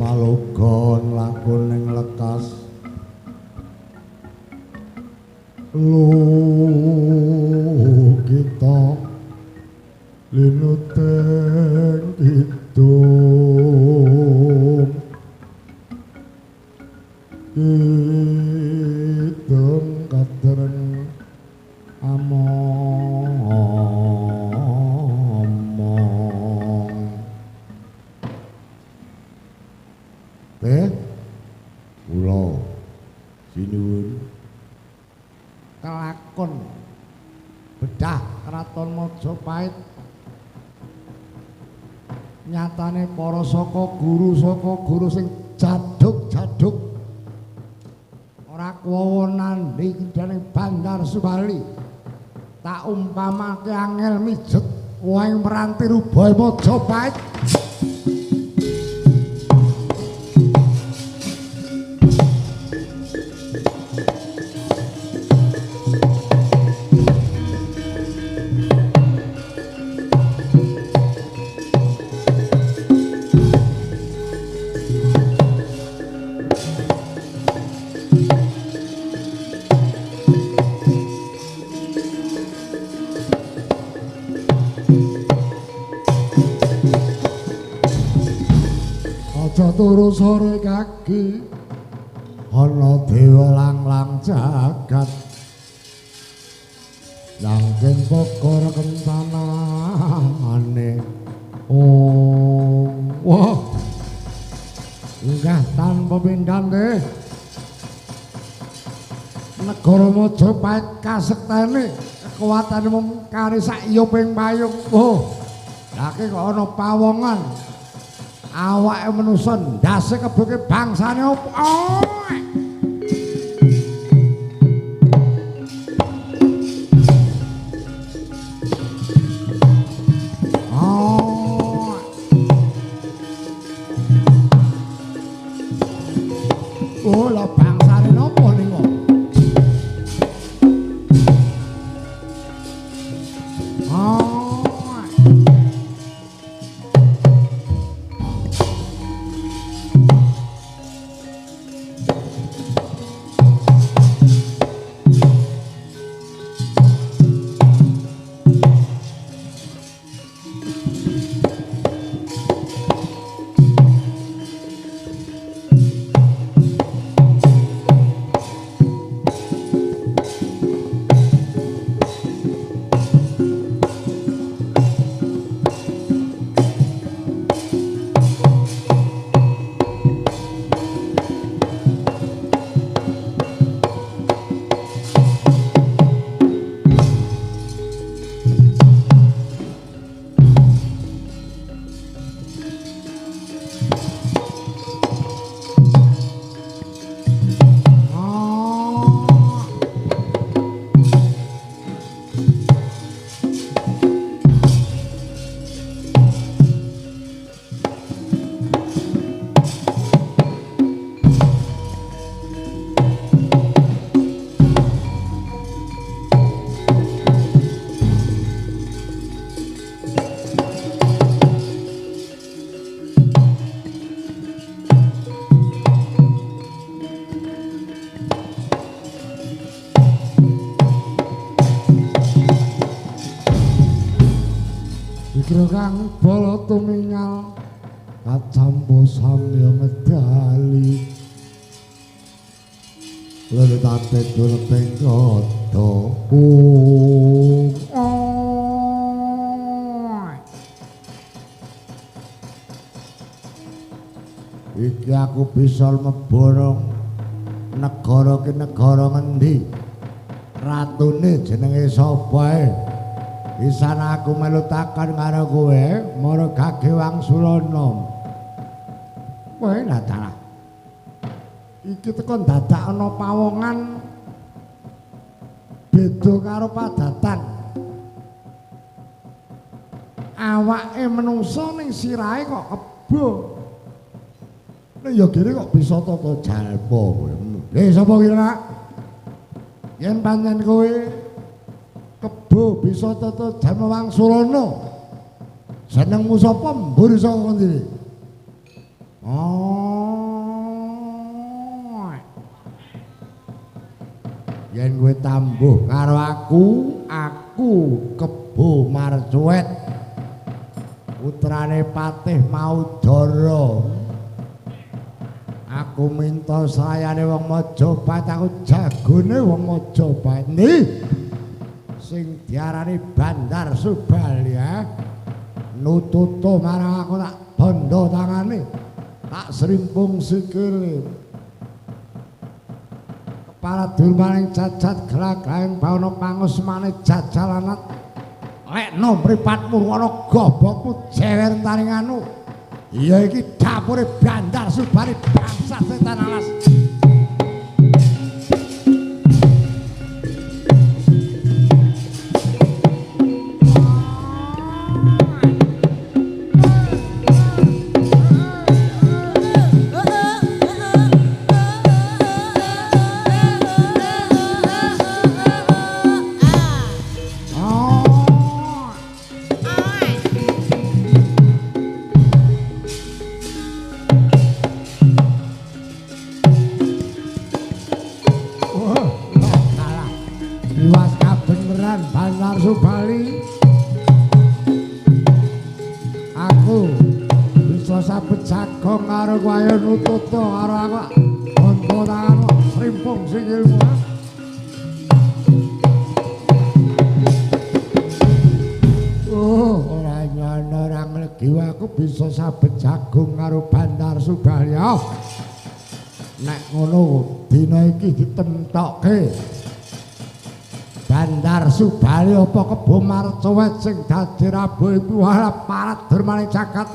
Palogon lakon ning lekas lu kita linuteng kidung kidung katereng among. Kula sinuwun kelakon bedah Kraton Majapahit nyatane para saka guru sing jaduk-jaduk ora kuwawa nandhi kidane Bandar Subali tak umpamake angel mijet wae meranti rubahe Majapahit. turu sore kaki ana dewa lang-lang jagat langking pokor kentanane. Oh wah unggah tanpa pindhan deh negara Majapahit kasektene kekuatane mung kari sak yoping payung. Oh lha iki kok ana pawongan awake manusa ndase keboke bangsane opo? Oh. Oh. Oh, lha bangsane napa niku? Oh. Kang bala tumingal kacampo samya medali letate duleping kada. Iki aku bisa mlebu negara ki negara ngendi, ratune jenenge sapa ae? Isan aku melu takon karo kowe, mara gage wangsulana. Kowe lah dalah. Iki teko dadak ana pawongan beda karo padatan. Awake menungsa ning sirahe kok kebo. Nek ya gene kok bisa tata jalma kowe. Lha sapa ki, Nak? Yen pancen kowe kebo bisa tata jalma wangsulana, senengmu sapa mbur saka ngendi? Oh. Yen kowe tambuh karo aku, aku kebo marcuwet putrane Patih Maudara. Aku minta sayane wong Majapahit, aku jagone wong Majapahit. Nih sing diarani Bandar Subal ya nututo marang aku tak bondo tangane, tak serimpung sikile. Kepala durmaning cacat gelagaing bawana pangusmane jajalanat lekno mripatmu ana gobokmu jewer taringanu. Ya iki dapure Bandar Subale bangsa setan alas. Oh. Sabet jagong karo kowe nututa karo aku. Bondo tanganmu srimpung sikilmu. Oh, ora nyono ora nglegi aku bisa sabet jagung karo Bandar Subali. Nek ngono dina iki ditemtokke. Bandar Subali apa kebo marcowet sing dadi rabu iku parat dermane jagat.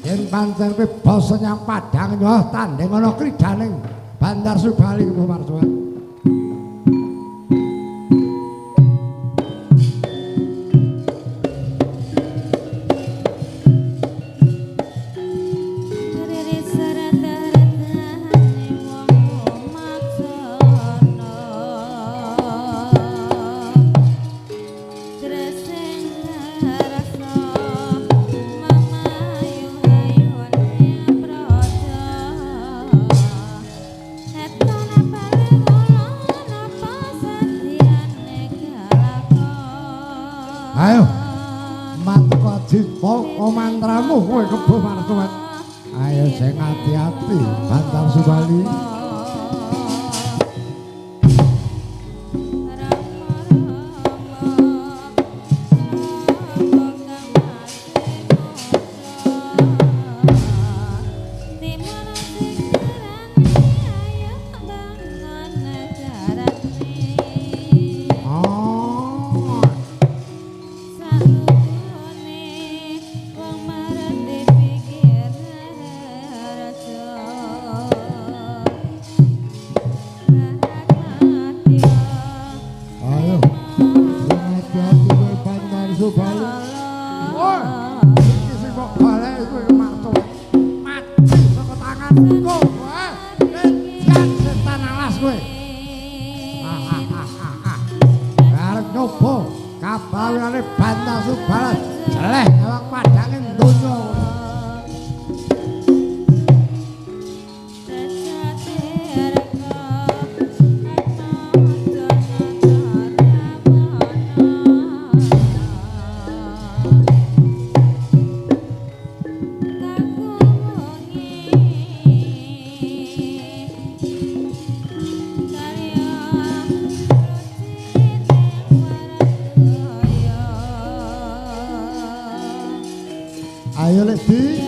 Yen pancen kowe basa nyang padang nyoh tanding ana kridaning Bandar Subali kebo marcowet. Ayo mantra jipaka mantramu kowe kebo marcowet. Ayo sing ati-ati Bandar Subali. Ayo lek di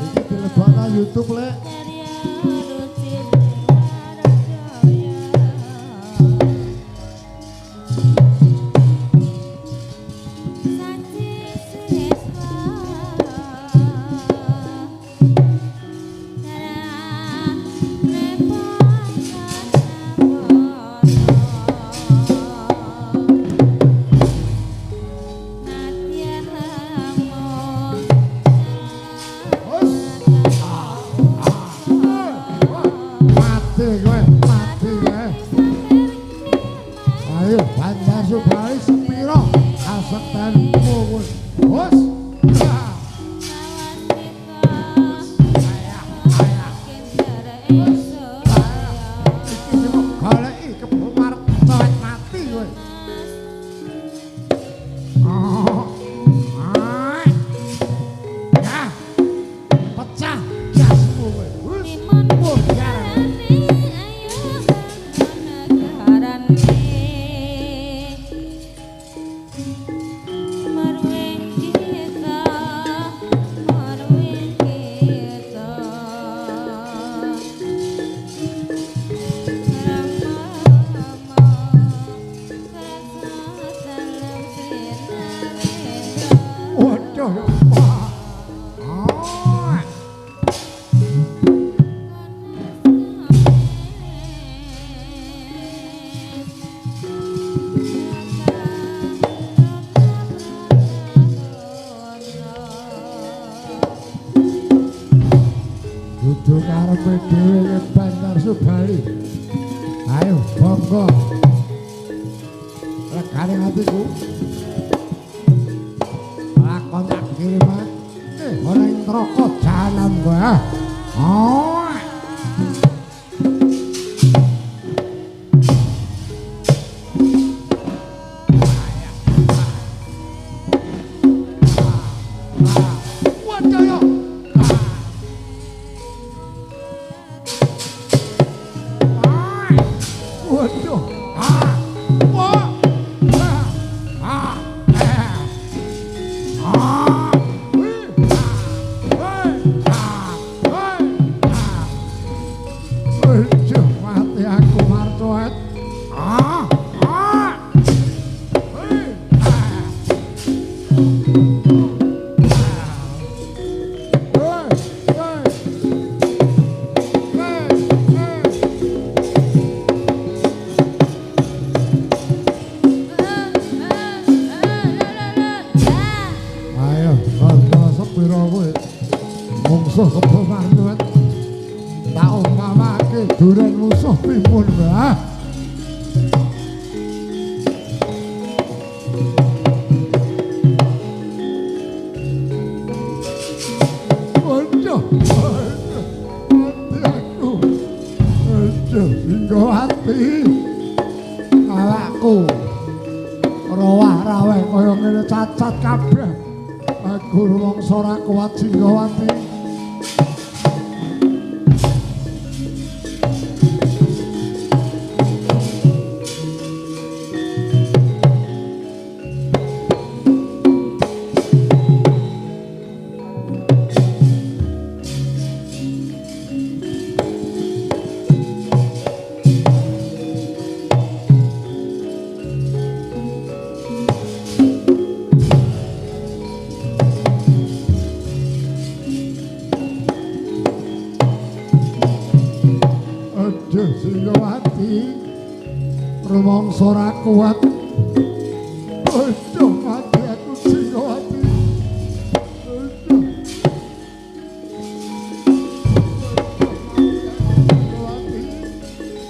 iki dilebokno YouTube lek. Ayo Bandar Subali sepiro kasektenmu kowe. Hus. Iki sing kok goleki kebo marcowet mati kowe. Ya. Pecah jasmu kowe. Hus. Dudu karepe dhewe Bandar Subali. Ayo bangga. Legane atiku. Lakon tak kirimake ana ing neraka jahanam kowe. Oh. Waduh yo. Mati aku Marcuet. Ayo, kaya sepira kowe? Mungsuh kebo Marcuet. Tak umpamake duren musuh timun, Mbah. Waduh, mati aku. Aduh, Singgowati. Awakku rawah-raweh kaya ngene cacat kabeh. Aku rumangsa ora kuat Singgowati. Aduh Singgowati, rumangsa ora kuat. Aduh mati aku Singgowati. Aduh. Aduh mati aku Singgowati.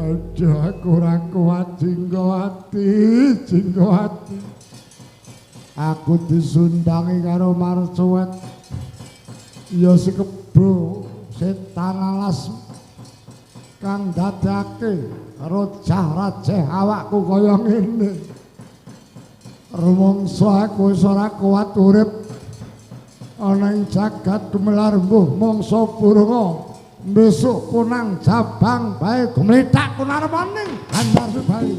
Aduh aku ora kuat Singgowati, Singgowati. Aku disundangi karo Marcuet. Ya si kebo setan alas kang dadake rojah-rajeh awakku kaya ngene. Rumangsa aku wis ora kuat urip ana ing jagat gumelar mbuh mangsa purwa. Besok kunang jabang bae gumlethak kunarmaning Bandar Subali.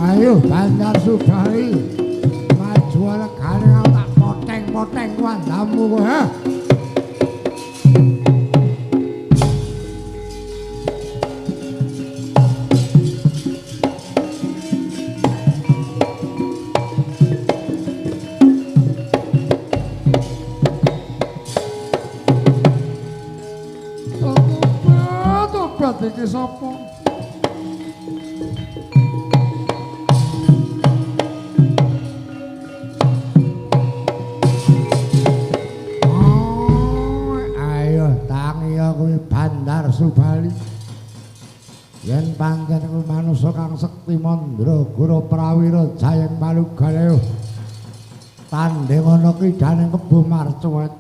Ayo Bandar Subali, maju legane tak poteng-poteng wandamu kowe. Ha? Tobat iki sapa? Bandar Subali. Yen pancen kuwi manusa kang sekti mandragara prawira jayeng palugaleo. Tandhing ana kidane kebo Marcuet.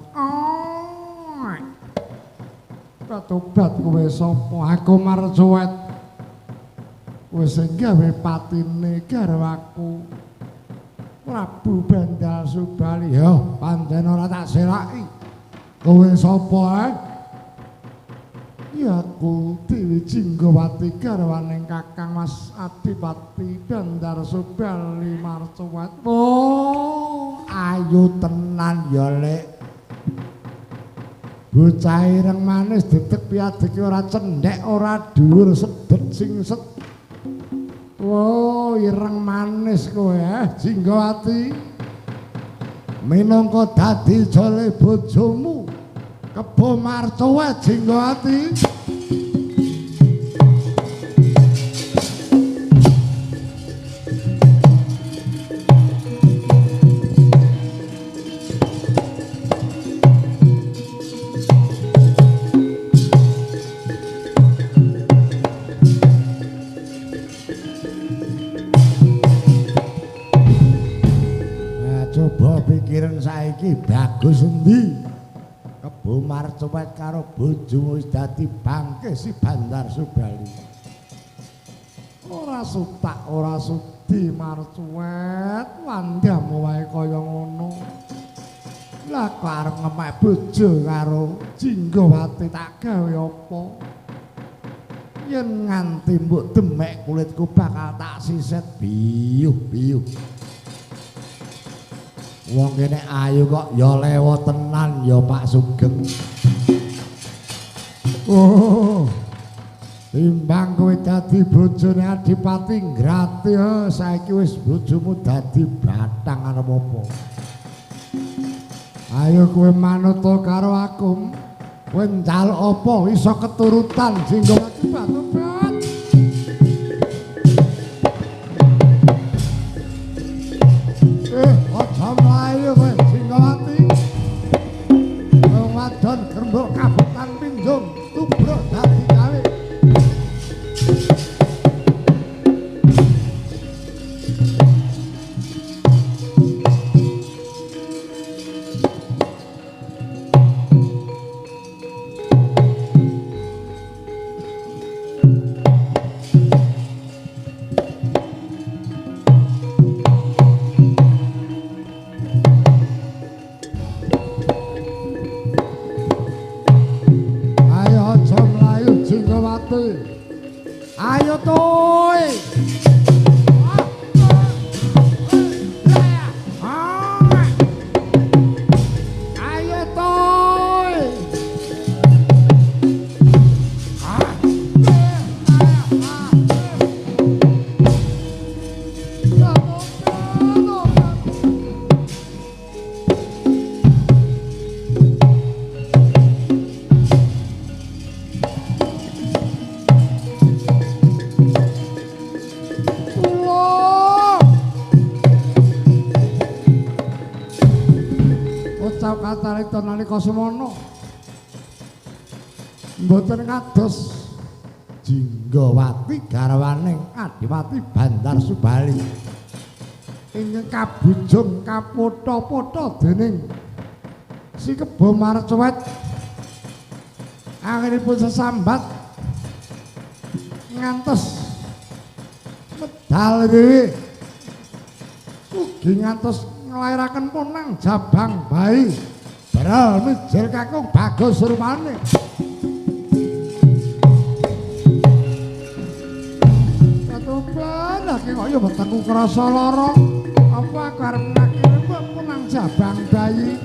Tobat kowe sapa? Aku Marcuet. Kowe sing gawe patine garwaku Prabu Bandar Subali. Yo pancen ora tak selaki. Kowe sapa ae? Ya aku Dewi Jinggowati garwaning Kakang Mas Adipati Bandar Subali Marcuet. Oh, ayu tenan ya, Lek. Bocah ireng manis dedeg piadeke ora cendhek ora dhuwur sedet singset. Wo ireng manis kowe Jinggawati. Minangka dadi jole bojomu Kebo Marcuwet Jinggawati. Saiki bagus endi? Kebo Marcuwet karo bojomu wis dadi bangke si Bandar Subali. Ora sutak ora sudi Marcuwet, wandamu wae kaya ngono. Lah kok arep ngemek bojo karo Jinggawati tak gawe apa? Yen nganti mbok demek kulitku bakal tak siset biyuh-biyuh. Wong kene ayu kok ya lewo tenan ya Pak Sugeng. Oh. Timbang kowe dadi bojone Adipati Ngrati, saiki wis bojomu dadi bathang arep apa? Ayo kowe manut karo aku. Kowe njaluk apa iso keturutan Jinggawati Batu-bat. Aja mlayu kowe Jinggawati. Wong wadon grembug kabutan pinjung tubruk dadi gawe. Ayo toy. Ayo toy. Kacarita nalika semana mboten kados Jinggawati garwaning Adipati Bandar Subali ingkang kabujung kapotha-potha dening si Kebo Marcuwet. Anggenipun sesambat ngantos medal dhewe ugi ngantos nglairaken ponang jabang bayi beral mijil kakung bagus rupane. Katoban lagi kok ya wetengku krasa lara. Apa aku arep ngakiri ponang jabang bayi?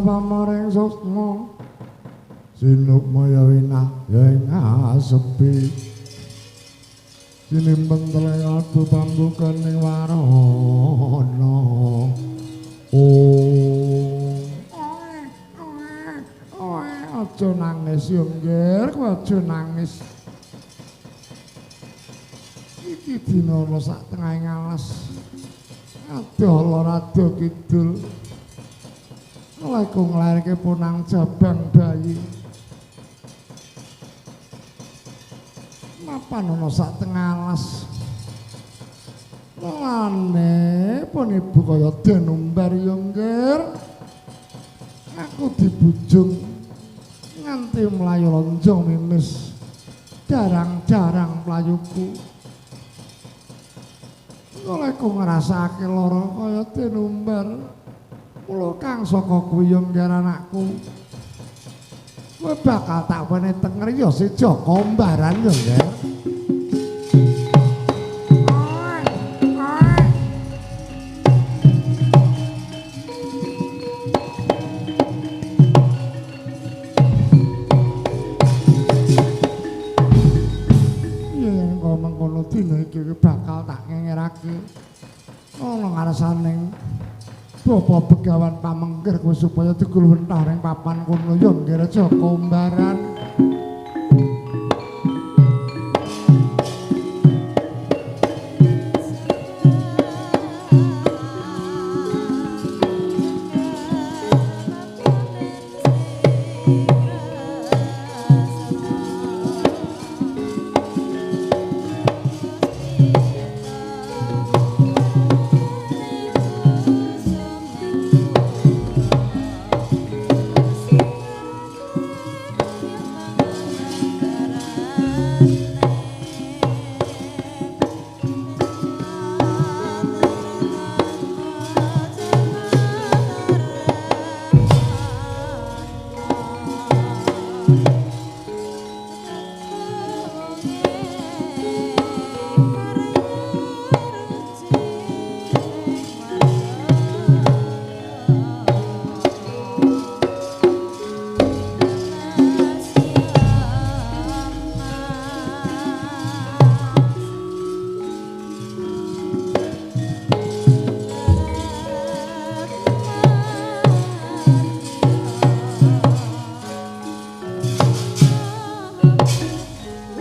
Pamaring sukma sinukmaya winah ya ing asepi sinimpen teleng kalbu pambukaning warana. Oh, aja nangis yo nggir, kowe aja nangis. Iki dina ana sak tengahing alas. Adoh lor adoh kidul. Leku nglairke punang jabang bayi. Mapan ana sak tengah alas. Mulane pun ibu kaya denumbar ya nggir. Aku dibujung nganti mlayu lonjong mimis. Jarang-jarang mlayuku. Olehku ngrasake lara kaya denumbar. Mula kang saka kuwi ya nggir anakku. Kowe bakal tak wene teng griya si Jaka Umbaran ya nggir. Yen kok mengkono dina iki bakal tak ngengerake. Ana ngarsaning Bapak Begawan Pamengkir kowe supaya digulwentah ring papan kono ya nggir Jaka Umbaran.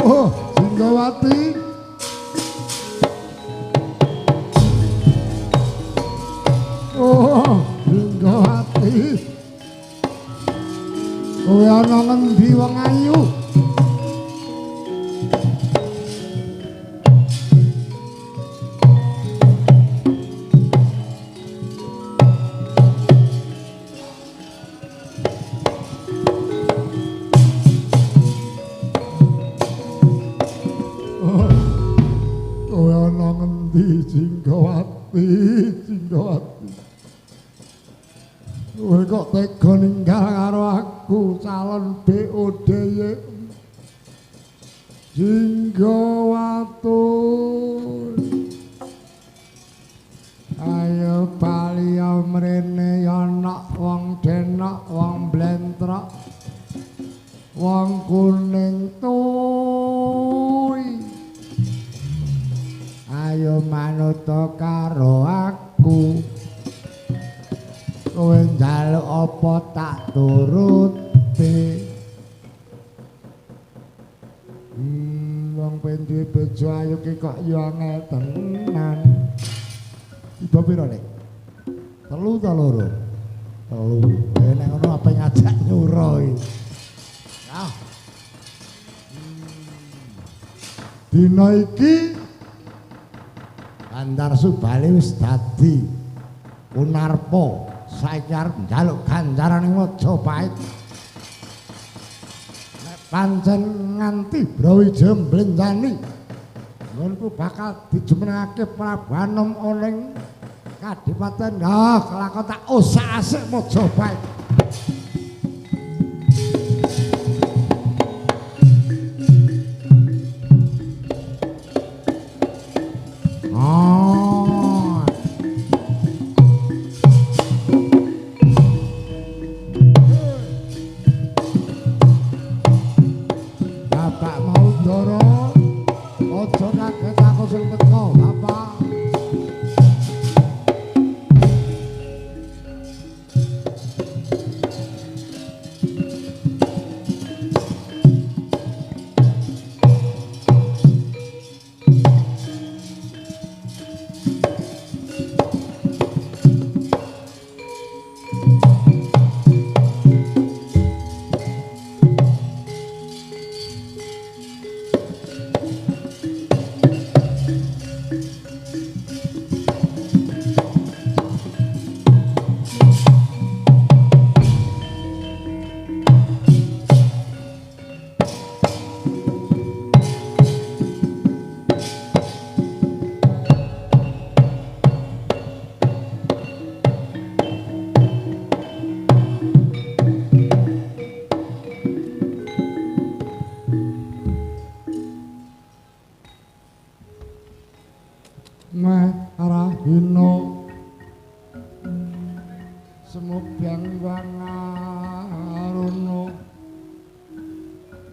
Oh, Jinggawati. Oh, Jinggawati. Kowe ana ngendi wong ayu? Kowe ana ngendi Jinggawati, Jinggawati? Kowe kok tega ninggal karo aku calon BODY. Jinggawatu. Ayo bali mrene ya nok wong denok wong blentrok wong kuning tuy. Ayo manut karo aku. Kowe njaluk apa tak turuti. Wong pen duwe bojo ayu ki kok ya angel tenan. Tiba piro, Nek? 3 ta 2? 3. Nek ngono apa ngajak nyura iki. Ah. Dina iki Bandar Subali wis dadi Kunarpa. Saiki arep njaluk ganjaran ing Majapahit. Nek pancen nganti Brawijaya mblenjani, nggonku bakal dijumenengake Prabu Anom ana ing kadipaten. Ah, kelakon tak osak-asik Majapahit. Oh. Bapak mau doro, aja kaget aku sing teko, Bapak.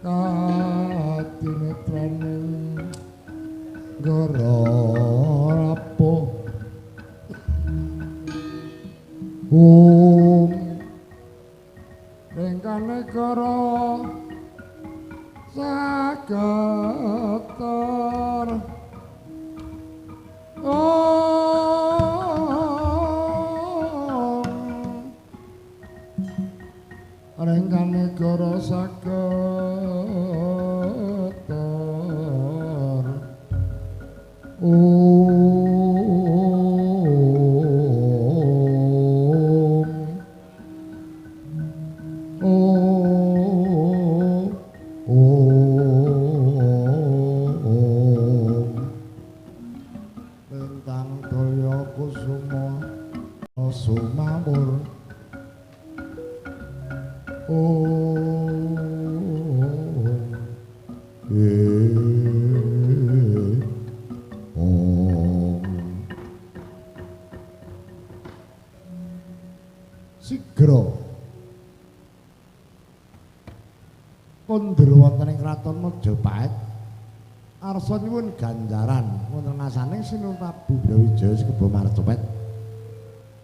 Kadinetraning gara rapuh. Om ingkang negara sagetar. Om ingkang negara sagetar. Om Om Om lintang daya kusuma sumamur. Om Om sigra kondur wonten ing kraton Majapahit arsa nyuwun ganjaran wonten ngasaning Sinuwun Prabu Brawijaya Kebo Marcepet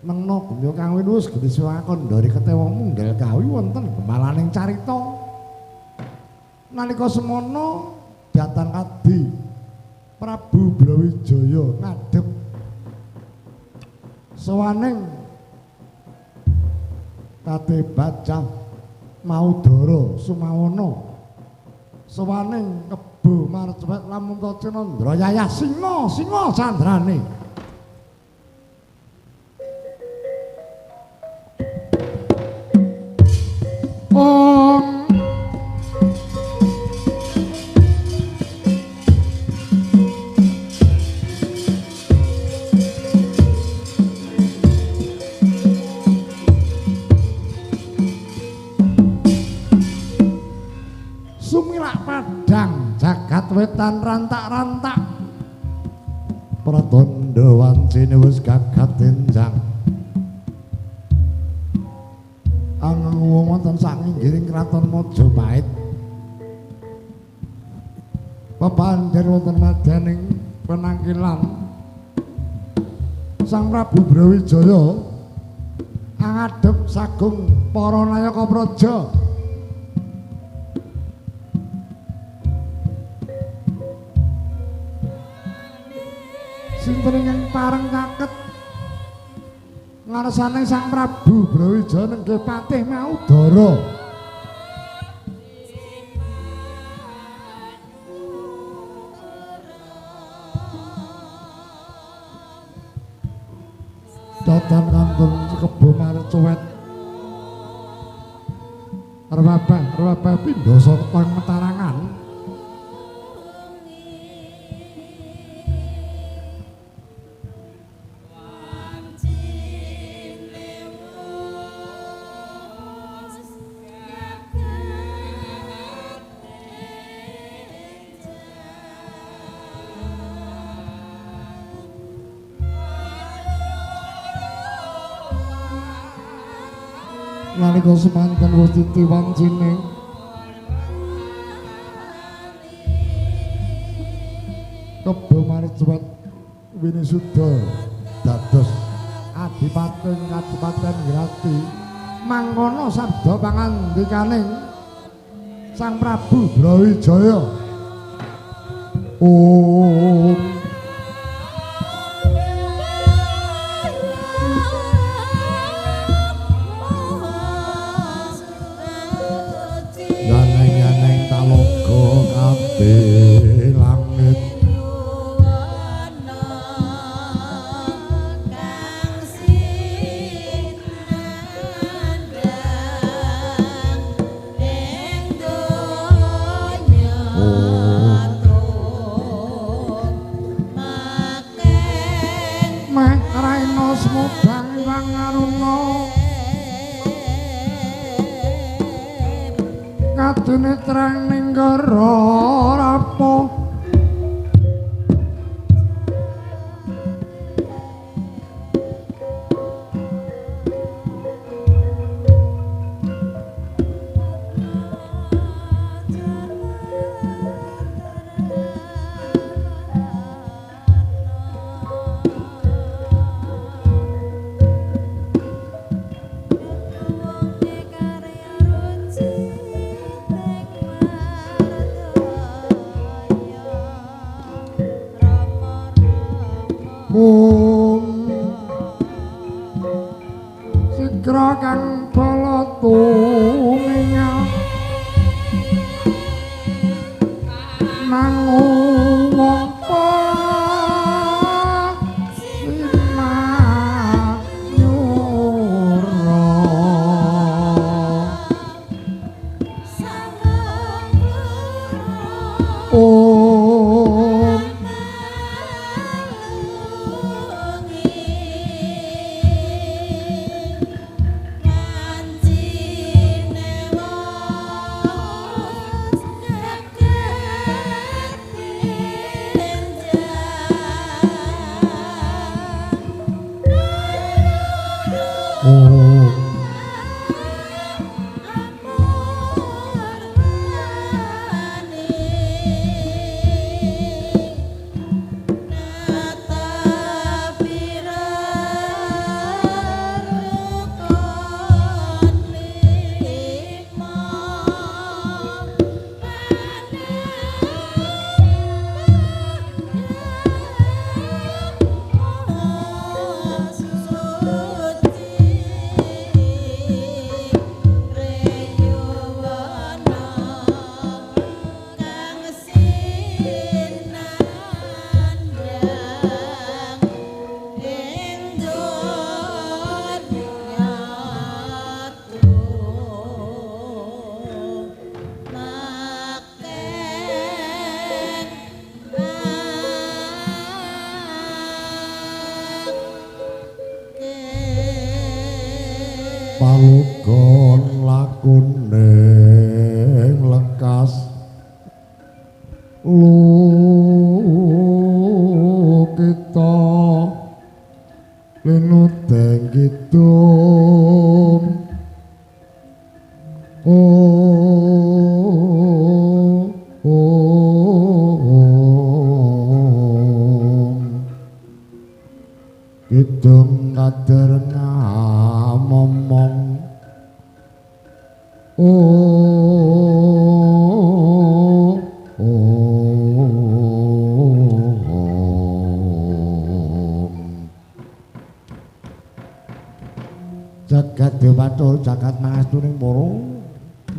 nengna gumya kang winuwus gedhe kandhari ketewa munggel kawi wonten gemalaning carita. Nalika semana datan kadi Prabu Brawijaya ngadhep sowaning Kate Bacah Maudara Sumawana sowaning Kebo Marcepet Lamunta Cinandra Yayah Singa Singa Candrane. Om sumilak padang jagat wetan rantak-rantak pratandha wancine wis gagat enjang angung wonten sanginggiring kraton Majapahit pepanjer wonten madyaning penangkilan Sang Prabu Brawijaya angadhep sagung para nayaka praja. Sinten ingkang pareng caket ngarsane Sang Prabu Brawijaya nenggih Patih Maudara. Datan kantun Kebo Marcuwet rewabah rewabah pindha saka metarangan. Nalika semanten wis titi wancine Kebo Marcuwet winisuda dados adipati kadipaten Grati mangkono sabda pangandikaning Sang Prabu Brawijaya. Om langit Raina semubang iwang aruna kadene terang ning gara rapuh. Om Sigra kang bala tumingal nang wong palugon lakune lekas lukita linudeng kidung kidung kader ngamomong jagat dewatul jagat mangastuning para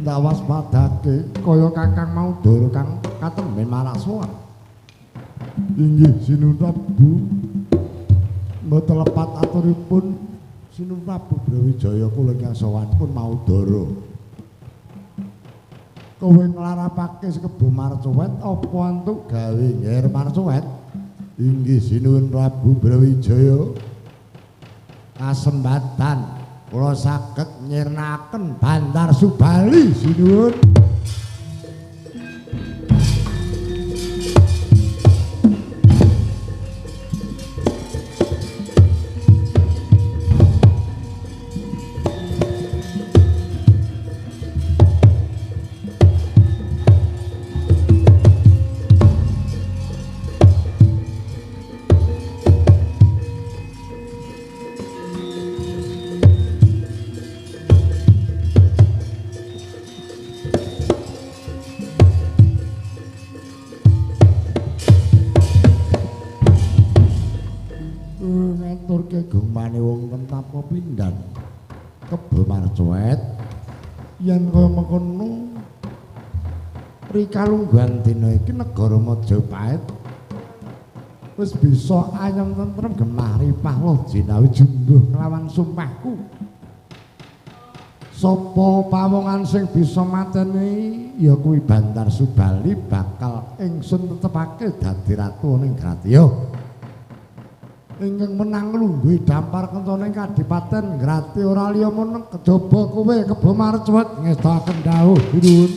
ndak waspadake kaya kakang mau dara kang katemben marak sowan. Inggih Sinuwun Prabu, mboten lepat aturipun Sinuwun Prabu Brawijaya kula ingkang sowan pun mau dara. Kowe nglarapake Kebo Marcuwet apa antuk gawe ngger Marcuwet? Inggih Sinuwun Prabu Brawijaya, kasembatan kula saged nyirnaken Bantar Subali sinuwun. Ngaturke gumane wong tentapa pindhan Kebo Marcuwet yen kaya mengkono rikalungguhan dina iki negara Majapahit wis bisa ayem tentrem gemah ripah loh jinawi jumbuh kelawan sumpahku. Sapa pawongan sing bisa mateni ya kuwi Bantar Subali bakal ingsun tetepake dadi ratu ning Gratiya. Ingkang menang lungguhi dampar kencana ing kadipaten Grati ora liya meneng kejaba kowe Kebo Marcuwet ngestokaken dawuh nuwun.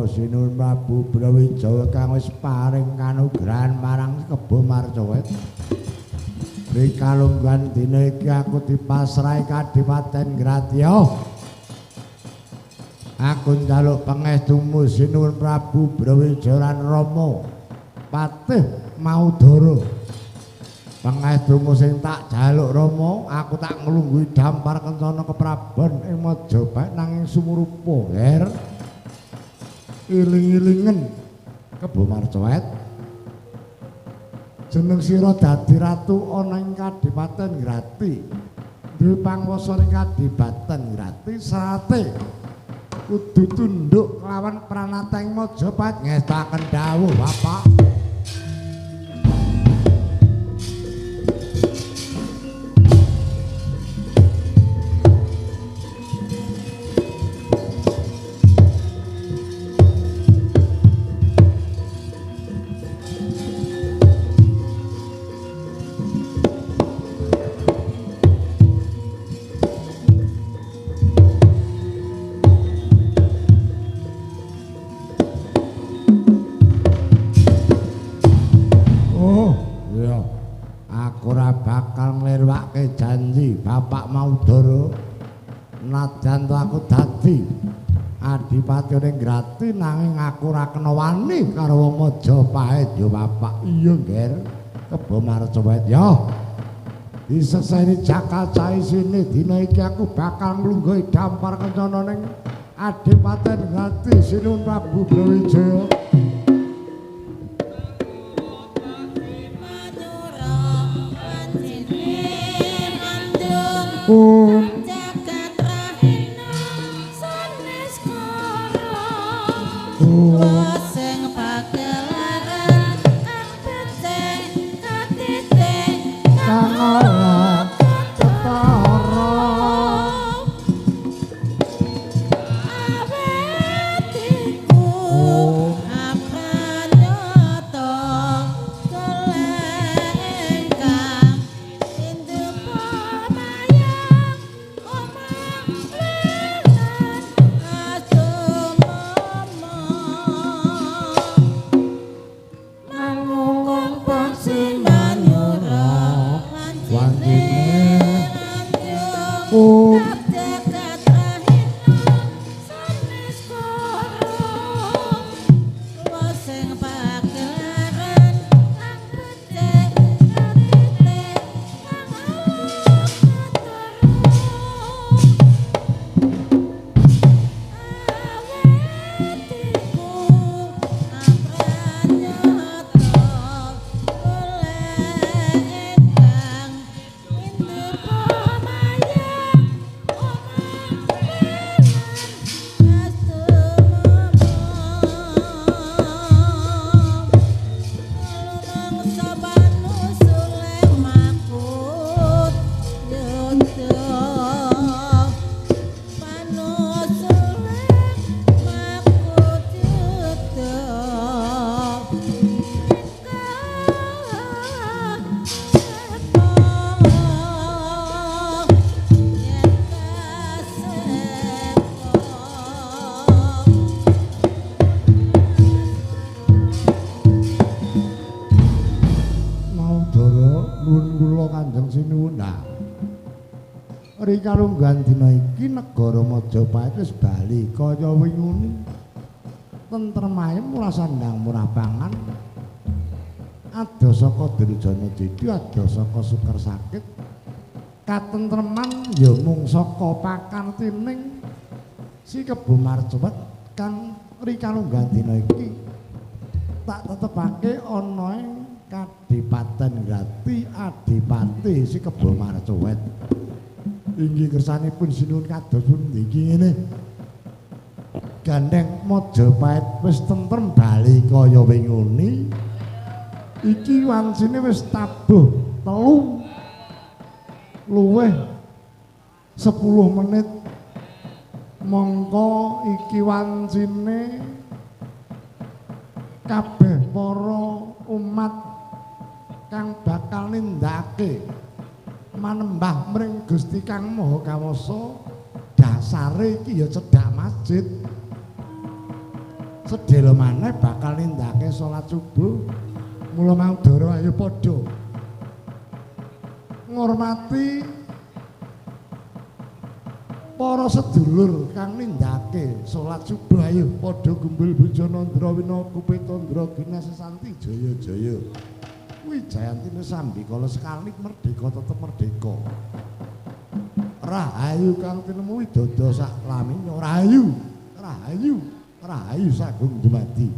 Sinuwun Prabu Brawijaya kang wis paring kanugrahan marang Kebo Marcuwet. Rikalungguhan dina iki aku dipasrahi Kadipaten Grati. Aku njaluk pangestumu sinuwun Prabu Brawijaya lan Rama Patih Maudara. Pangestumu sing tak jaluk Rama, aku tak nglungguhi dampar kencana keprabon ing Majapahit nanging sumurupa, Ger. Iling-ilingen Kebo Marcowet. Jeneng sira dadi ratu ana ing Kadipaten Grati. Duwe panguwasa ing Kadipaten Grati sate kudu tunduk kelawan pranateng Majapahit. Ngestaken dawuh Bapak. Janji Bapak Maudara, najan to aku dadi adipati ning Grati nanging aku ora kena wani karo wong Majapahit ya Bapak. Iya Nger, Kebo Marcowet ya. Diseseni jakal caisine dina iki aku bakal nglungguhi dampar kencana ning Adipaten Grati sinuwun Prabu Brawijaya. Jagat rahina sanes kara sing pagelaran kang becik katite kang ora ketara awet iku apranyata kelengkang Rikalungguhan dina iki negara Majapahit wis bali kaya winguni. Tentrem ayem murah sandang murah pangan. Adoh saka Durjana Didi, adoh saka Suker Sakit. Katentreman ya mung saka pakartining si Kebo Marcowet kang rikalungguhan dina iki tak tetepake ana ing Kadipaten Grati adipati si Kebo Marcowet. Inggih kersanipun sinuwun kados pundi iki ngene. Gandeng Majapahit wis tentrem bali kaya winguni. Iki wancine wis tabuh 3 luwih 10 menit. Mongko iki wancine kabeh para umat kang bakal nindakake manembah mring Gusti Kang Maha Kawasa. Dasare iki ya cedhak masjid. Sedhela maneh bakal nindakake salat subuh. Mula Maudara ayo padha Ngormati para sedulur kang nindakake salat subuh, ayo padha gumbul bujana ndrawina kupetandra ginasesanti jaya jaya. Wijayanti sambikala sekali merdeka tetep merdeka. Rahayu kang tinemu widodo sak laminya, rahayu, rahayu, rahayu sagung dumadi.